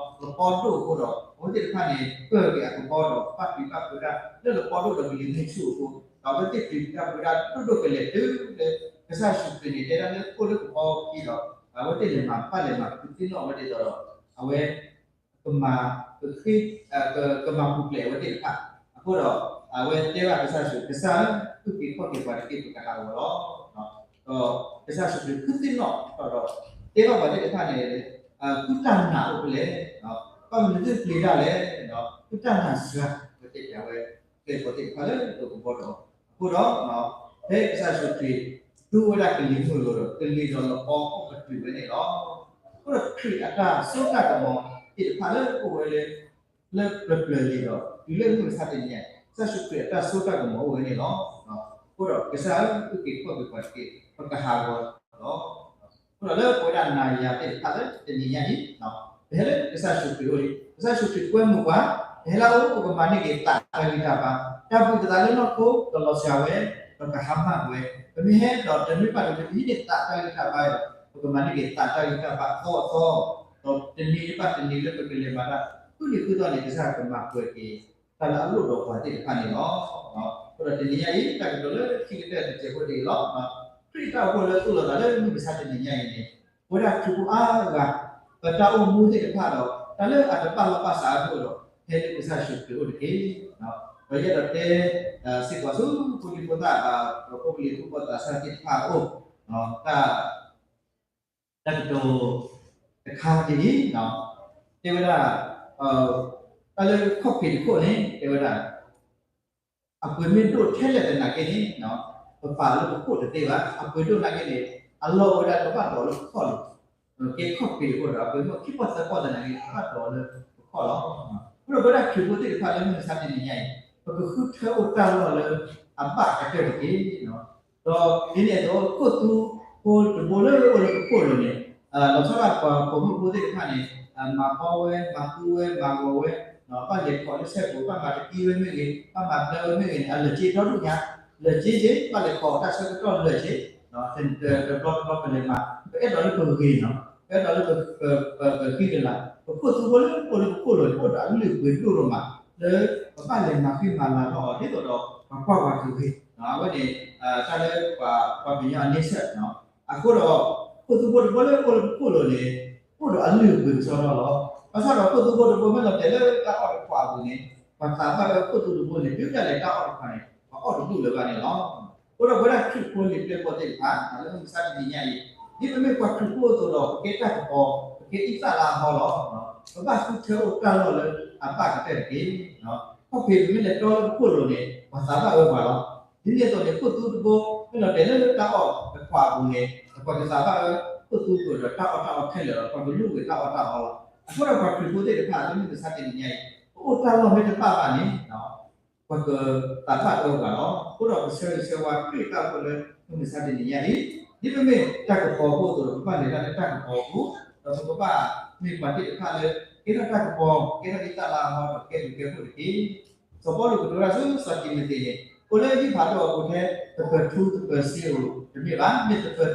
အဝဲသ့ၣ်တဖၣ်န့ၣ် ပၢၢ်က့ၤအကဘီဒီး ဘၣ်ပျံၤဘၣ်ဖုးတၢ်လၢလပီဒိၣ်ဒီးကလံၤမုၢ်ဆူၣ်အဃိ, ဒီးအဝဲသ့ၣ်ပျံၤတၢ်ဖုးတၢ်ဒိၣ်ဒိၣ်ကလဲာ်တုၤလၢ ကစၢ်ယ့ၣ်ၡူးခရံာ်န့ၣ် တဲဒၣ်လၢအိၣ်လၢကဘီအခံဒီး အဝဲသ့ၣ်လဲၤမၤဘၣ်လဲၤမၤဃုသ့ၣ်နီၣ်အဝဲဒ်သိးဒီး အဝဲ ကမၤ ကဃ့ ကမၤပူၤဖျဲးအဝဲသ့ၣ်တဖၣ်, အဃိဒီး အဝဲတဲဘၣ်ကစၢ်ယ့ၣ်ၡူး, ကစၢ်ဧၢ အုၣ်က့ၤခီၣ်က့ၤပှၤတက့ၢ် ပကဟးဂီၤလီၤ. ဒီးကစၢ်ယ့ၣ်ၡူးခရံာ်ဃုသ့ၣ်နီၣ်ထီၣ်ဒီး တဲဘၣ်ပှၤသ့ၣ်တဖၣ်န့ၣ် သုတၢ်နာ်အိၣ်ဖဲလဲၣ်, ဘၣ်မနုၤသုပျံၤတၢ်လဲၣ်, သုတၢ်နာ်စှၤ, အဝဲတဲပၠးဝဲ ပျဲၢ်အဘီၣ်သ့ၣ်တဖၣ်လၢဒိးကဘီဒီး အဃိဒီး ဖဲကစၢ်ယ့ၣ်ၡူးခရံာ် ဒိဝဲဒၣ်ကလံၤမုၢ်အလိၤဒီး ကလံၤဒီးလပီအိၣ်ကတုၤဝဲန့ၣ်လီၤ. အဃိဒီးခရံာ်အတၢ်စိတၢ်ကမီၤသ့ၣ်တဖၣ်လၢအိၣ်ဝဲလၢ လၢပျၢၤပျၢၤလံဒီး တုၤလၢမုၢ်မဆါတနံၤညါ ကစၢ်ယ့ၣ်ၡူးခရံာ်အတၢ်စိတၢ်ကမီၤအိၣ်ဝဲန့ၣ်လီၤ. အဃိဒီးကစၢ်ဧၢ အုၣ်က့ၤခီၣ်က့ၤပှၤတက့ၢ် ပကဟးဂီၤလီၤ. အဃိဒီးလၢပဝဲဒၣ်နၤယၤသ့ၣ်တဖၣ်လၢတနံၤညါအံၤ ပဟဲလၢကစၢ်ယ့ၣ်ၡူးခရံာ်အအိၣ်လံ, ကစၢ်ယ့ၣ်ၡူးခရံာ်ကွဲမုာ်ပှၤ, ပဟဲလၢအအိၣ် ပကမၤန့ၢ်က့ၤသးတၢ်ဂံၢ်တၢ်ဘါ, တၢ်ဘူၣ်တၢ်သးလၢနီၢ်ခိကလီၤစှၤဝဲ, ဒီးကဟါမၢ်ဝဲ, ပမ့ၢ်ဟဲဒီးတမ့ၢ်ဘၣ်ဒီးပဟံးန့ၢ်သးတၢ်ဂံၢ်တၢ်ဘါဒီး ပကမၤန့ၢ်က့ၤသးတၢ်ဂံၢ်တၢ်ဘါအသီအသီ, ဒီးတနံၤဘၣ်တနံၤလၢပကလဲၤမၤတၢ် ဃုနံၤဃုသီန့ၣ် ကစၢ်ကမၤပှဲၤက့ၤ တၢ်လၢအလိၣ်ဒီးပှၤသ့ၣ်တဖၣ်န့ၣ်လီၤ. အဃိဒီးတနံၤညါအံၤ တၢ်ကတိၤလၢခံကတၢၢ်တစဲးဖိတဂ့ၤလီၤ. ခရံာ်တၢ်အိၣ်ဖှိၣ်လၢသိၣ်လိသးလၢမုၢ်မဆါတနံၤညါအံၤန့ၣ် ပဝဲဒၣ်ခရံာ်ဖိအါဂၤ ပတၢ်အိၣ်မူသ့ၣ်တဖၣ်ဒီး တၢ်လၢအတဘၣ်လီၢ်ဘၣ်စးအဒိၣ်ဒီး ဟဲလၢကစၢ်ယ့ၣ်ၡူးခရံာ်အအိၣ်တက့ၢ်. ဒီးယအဲၣ်ဒိးတဲ စ့ၢ်ကီးဆူဖိလံၤဖိသၣ် ဒီးဖိပလံၤဖိသၣ်စၢ်သ့ၣ်တဖၣ်အအိၣ် တၢ် တၢ်ကတိၤတခါဒ်အံၤ, တဲဝဲဒၣ် တၢ်လၢခီၣ်ဖံးတခိၣ်န့ၣ် တဲဝဲဒၣ် အပှ့ၤမ့ၢ်ဒိၣ်ထဲလဲၣ်သနာ်က့န့ၣ် ပပာ်လၢပခိၣ်တသ့ဘၣ်. အပှ့ၤဒိၣ်နာ်က့န့ၣ် အလီၢ်အိၣ်ဝဲဒၣ်ကဘၣ်ဒိးလၢပခီၣ်လီၤ. ကဲခီၣ်ဖံးတခိၣ်ဒီး အပှ့ၤမ့ၢ်ခံပီၢ်သၢပီၢ်သနာ်က့ ကဘၣ်ဒိးလၢပခီၣ်လီၤ. အဃိဒီးပဝဲဒၣ်ခရံာ်ဖိသ့ၣ်တဖၣ်လၢမုၢ်မဆါတနံၤညါအံၤ ပကဃုထၢအိၣ်တၢ်လီၢ်လၢ အဘၣ်ကတၢၢ်တက့ၢ်. ဒီးဒ်န့ၣ်အသိး ခိၣ်သူဖိတဘိလၢအိၣ်လၢပခိၣ်လိၤန့ၣ် လီၤဆီဒၣ်ပှၤပိာ်မုၣ်ဖိသ့ၣ်တဖၣ်န့ၣ် မၤဘီဝဲ မၤသူဝဲ မၤဂီၤဝဲ, ဘၣ်လဲၤခိးလၢဆဲးကိး ဘၣ်မၤတကံဝဲမ့ၢ်ဂ့ၤ ဘၣ်မၤဘျၢဝဲမ့ၢ်ဂ့ၤန့ၣ် အလၢာ်က့ဒီဒူၣ်ညါ, လၢာ်က့က့ ဘၣ်လဲၤခိးတၢ်ဆၢကတီၢ်လၢာ်က့ တဘျီတဘျီပလဲၤမၤ ပအဲၣ်ဒိးလၢပဂ့ၤနီၤ, ပအဲၣ်ဒိးလၢပဃံကလၤ, ပခိၣ်သူဖိလၢအိၣ်လၢပခိၣ်လိၤန့ၣ် အိၣ်ဒီးအလုၢ်အပှ့ၤဒိၣ်ဒိၣ်မး လၢပဘၣ်လဲၤမၤဃံမၤလၤထီၣ်အီၤ ဒ်သိးဒီးပှၤကွၢ်ပှၤကဂ့ၤ, အဝဲန့ၣ် တၢ်လၢပှၤ ပှၤကညီအန့ဆၢၣ် အဃိဒီး ခိၣ်သူဖိတဘိလၢအိၣ်လၢပခိၣ်လိၤန့ၣ် အိၣ်ဒီးအလုၢ်အပှ့ၤကစီဒီလီၤ. ဘၣ်ဆၣ်ဒီးခိၣ်သူဖိတဘိမ့ၢ်လီၤတဲာ်လၢတၢ်အီၣ်တခွးအပူၤန့ၣ် ပှၤသးဘၣ်အၢခိၣ်သူတဘိန့ၣ် တုၤဒၣ်လဲာ်တၢ်အီၣ်တခွးန့ၣ် ပှၤအီၣ်တဘူၣ်လၢၤဘၣ်န့ၣ်လီၤ. အဃိဒီးပဝဲဒၣ်ခရံာ်ဖိလံာ်ပျဲၢ်ဖိသ့ၣ်တဖၣ် လၢမုၢ်မဆါတနံၤညါအံၤ ဒ်ပမ့ၢ်ပှၤခရံာ်ဖိအသိးဒီး ပကဲတၢ်ကပီၤ ပကဲအံသၣ်လါအဟီလီၤ. ပဘၣ်ဃုထၢအိၣ်တၢ်လီၢ်လၢအဘၣ်ကတၢၢ်တက့ၢ်. ခီၣ်ဖံးပမ့ၢ်လဲၤတီလၢပခိၣ်လိၤန့ၣ် ပှၤသးဘၣ်အၢပှၤလီၤ. ဒ်န့ၣ်အသိးန့ၣ် ခိၣ်သူတဘိ မ့ၢ်လီၤတဲာ်လၢတၢ်အီၣ်တခွးအပူၤန့ၣ် ပှၤကသးဘၣ်အၢခိၣ်သူအပူၤဒီးတၢ်အီၣ်တၢ်အီခဲလၢာ်လီၤ. ပှၤကလုၢ်ဝဲတၢ်အီၣ်တၢ်အီလီၤ. အဃိဒီးပှၤခရံာ်ဖိသ့ၣ်တဖၣ် လၢမုၢ်မဆါတနံၤညါအံၤ ပအိၣ်တၢ်လီၢ်မ့ၢ်တဘၣ်ဘၣ်န့ၣ် ပှၤကသးဘၣ်အၢပှၤလီၤ. အဃိဒီးပဆၢဂ့ၤဆၢဝါခရံာ်တၢ်အိၣ်ဖှိၣ်လၢမုၢ်မဆါတနံၤညါအံၤ ဒ်ပမ့ၢ်တၢ်ကပီၤဖိအသိးဒီး ပဘၣ်လဲၤတၢ်လၢတၢ်ကပီၤအပူၤ ဒီးပကဘၣ်မ့ၢ်ပှၤသ့ၣ်တဖၣ်လၢ ကဲထီၣ်တၢ်ကပီၤ ကဲထီၣ်အံသၣ်လါအဟီဒီးကဲဘျုးကဲဖှိၣ်တက့ၢ်. စီၤပီလူးကတိၤတၢ်ဆူစီၤတံၤမသ့းန့ၣ် အိၣ်လၢဟံၣ်ဖးဒိၣ်အပူၤထဲ သပၢၤထူသပၢၤစ့ဧိၤတမ့ၢ်ဘၣ်, မ့ၢ်သပၢၤသ့ၣ်သပၢၤဟီၣ်ခိၣ်အိၣ်စ့ၢ်ကီး ဒီးတနီၤလၢတၢ်လၤကပီၤအဂီၢ် ဒီးတနီၤလၢတၢ်လၤကပီၤတအိၣ်ဘၣ်အဂီၢ်လီၤ. ဘၣ်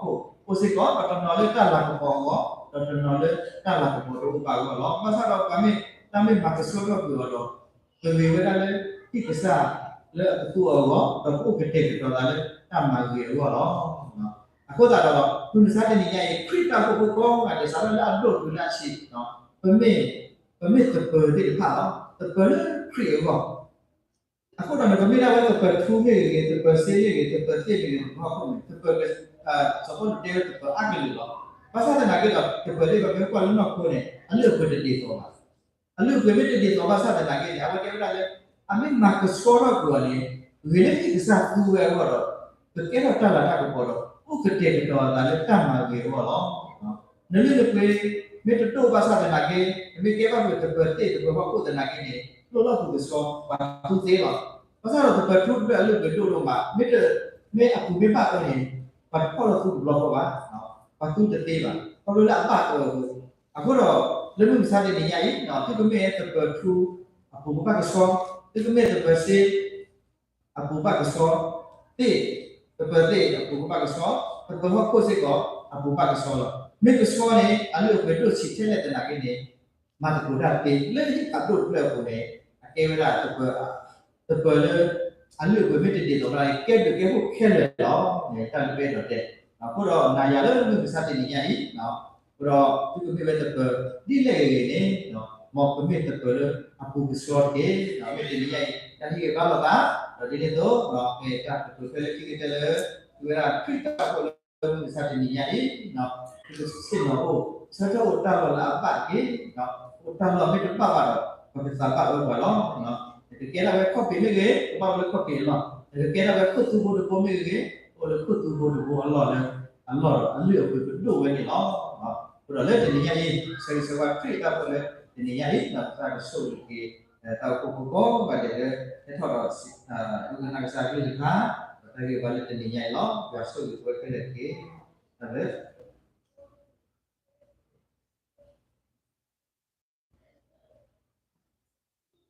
ဆၣ်ဒီးပှၤမ့ၢ်တၢ်မ့ၢ်မၤကဆှီထီၣ်ကွံာ်အီၤဒီး ပဂ့ၤဝဲဒၣ်လၢဟံၣ်ကစၢ်လၢအကသူအီၤအဂီၢ် ဒီးပအိၣ်ကတဲာ်ကတီၤသးလၢတၢ်မၤဂ့ၤအဂီၢ်လီၤ. အဃိသတးဒီး မုၢ်မဆါတနံၤညါအံၤ ခရံာ်တၢ်အိၣ်ဖှိၣ်ဖိကိးဂၤဒဲး စးထီၣ်လၢအဒိၣ်တုၤလၢအဆံး ပမ့ၢ် ပမ့ၢ်သပၢၤသ့ၣ်တဖၣ်လီၤ. သပၢၤလၢခရံာ်အဂီၢ် အဃိဒီးနကမ့ၢ်ဒၣ်ဝဲသပၢၤထူမ့ၢ်ဂ့ၤဂ့ၤ, သပၢၤစ့မ့ၢ်ဂ့ၤ, သပၢၤသ့ၣ်မ့ၢ်ဂ့ၤ, သပၢၤဟီၣ်ခိၣ်မ့ၢ်ဂ့ၤ, သပၢၤ စီၤပီလူးတဲဝဲသပၢၤအါကလုာ်လီၤ. ဘၣ်ဆၣ်သနာ်က့ဒီး သပၢၤသ့ၣ်တဖၣ်မ့ၢ်ကွၢ်လၢနီၢ်ခိန့ၣ် အလုၢ်အပှ့ၤတဒ်သိးဘၣ်. အလုၢ်အပှ့ၤမ့ၢ်တဒ်သိးဘၣ်ဆၣ်သနာ်က့န့ၣ် အဝဲတဲဝဲဒၣ်လၢ အမ့ၢ်မၤကဆှီထီၣ်ကွံာ်အီၤန့ၣ် ဂ့ၤလၢဟံၣ်ကစၢ်သူဝဲအဂီၢ်ဒီး ကကဲထီၣ်တၢ်လၤတၢ်ကပီၤဒီး အိၣ်ကတဲာ်ကတီၤအသးလၢတၢ်မၤဂ့ၤအဂီၢ်လီၤ. နလုၢ်နပှ့ၤမ့ၢ်တဒိၣ်ဘၣ်ဆၣ်သနာ်က့ နမ့ၢ်ကဲဘၣ်ပှၤသပၢၤသ့ၣ်သပၢၤဟီၣ်ခိၣ်သနာ်က့န့ၣ် လိၣ်လီၢ်ပူၤကဆှီ ပှၤသူသ့လီၤ. ဘၣ်ဆၣ်ဒီးသပၢၤထူတဖျၢၣ်အလုၢ်အပှ့ၤဒိၣ်ဒိၣ်မး မ့ၢ်တ မ့ၢ်အပူၤမ့ၢ်ဘၣ်အၢန့ၣ် ပှၤတဖီၣ်လီၤသူတဘျီဃီဘၣ်, ပှၤသူတသ့ဘၣ် ခီဖျိလၢအဘၣ်အၢအဃိ. အဃိဒီး လၢမုၢ်မဆါတနံၤညါအံၤ သုကမ့ၢ်သပၢၤထူ အပူၤကဘၣ်ကဆှီ, သုကမ့ၢ်သပၢၤစ့ အပူၤဘၣ်ကဆှီ, သ့ၣ် သပၢၤသ့ၣ်အပူၤကဘၣ်ကဆှီ, သပၢၤဟီၣ်ခိၣ်စ့ၢ်ကီး အပူၤဘၣ်ကဆှီလီၤ. မ့ၢ်ကဆှီန့ၣ် အလုၢ်အပှ့ၤဒိၣ်ဆံးထဲလဲၣ်သနာ်က့န့ၣ် မၤသကိးတၢ်သ့ လၢဟံၣ်ဖးဒိၣ်တဖျၢၣ်အပူၤန့ၣ် အကဲဝဲဒၣ်သပၢၤ သပၢၤလၢ အလုၢ်အပှ့ၤမ့ၢ်တဒ်သိးဘၣ်န့ၣ် ကဲဘျုးကဲဖှိၣ်ခဲလၢာ်လီၤန့ၣ် တၢ်လၢပအဲၣ်ဒိးတဲ. အဃိဒီးနၤယၤလၢမုၢ်မဆါတနံၤညါအံၤ အဃိဒီး သုကမ့ၢ်ဝဲသပၢၤဒ်လဲၣ်ဂ့ၤဂ့ၤန့ၣ် မ်ပမ့ၢ်သပၢၤလၢအပူၤကဆှီတက့ၢ်. မ့ၢ်တနံၤညါအံၤ တၢ်ဟ့ၣ်ဂံၢ်ဘါလိာ်သး ဒီးဒ်န့ၣ်အသိး မ့ၢ်တၢ်ကတိၤဖဲလၢခံကတၢၢ်လၢ သုဝဲဒၣ်ခရံာ်တၢ်အိၣ်ဖှိၣ်လၢမုၢ်မဆါတနံၤညါအံၤ သုကဆ့ၣ်နီၤအိၣ် ဆၢထၢၣ်အိၣ်တၢ်လီၢ်လၢအဘၣ်တက့ၢ်. အိၣ်တၢ်လီၢ်မ့ၢ်တဘၣ်ဘၣ်ဒီး ပှၤကသးဘၣ်အၢပှၤလီၤ. နကကဲထီၣ်ဝဲခီၣ်ဖံးမ့ၢ်ဂ့ၤ ကဘၣ်အိၣ်လၢခီၣ်ဖံးအလီၢ်, နကကဲထီၣ်ဝဲခိၣ်သူဖိတဘိမ့ၢ်ဂ့ၤ အိၣ်လၢခိၣ်သူဖိတဘိအလီၢ်လၢ အလီၢ်ဒီးအလုၢ်အပှ့ၤကဒိၣ်ဝဲန့ၣ်လီၤ. အဃိဒီးလၢတနံၤညါအံၤ ဆၢဂ့ၤဆၢဝါခရံာ်တၢ်အိၣ်ဖှိၣ်လၢတနံၤညါအံၤ ဒီးကစၢ်ကဆိၣ်ဂ့ၤက့ၤ တၢ်အိၣ်ဖှိၣ်ဖိကိးဂၤဒဲးလၢ ဟဲထီၣ်ဒီး ဒိကနၣ်ကစၢ်အကလုၢ်ကထါ ဒီးတၢ်ဂ့ၢ်ဝဲလၢတနံၤညါအံၤလီၤ. ယွၤဆိၣ်ဂ့ၤပဝဲခဲလၢာ်တက့ၢ်. တၢ်ဘျုး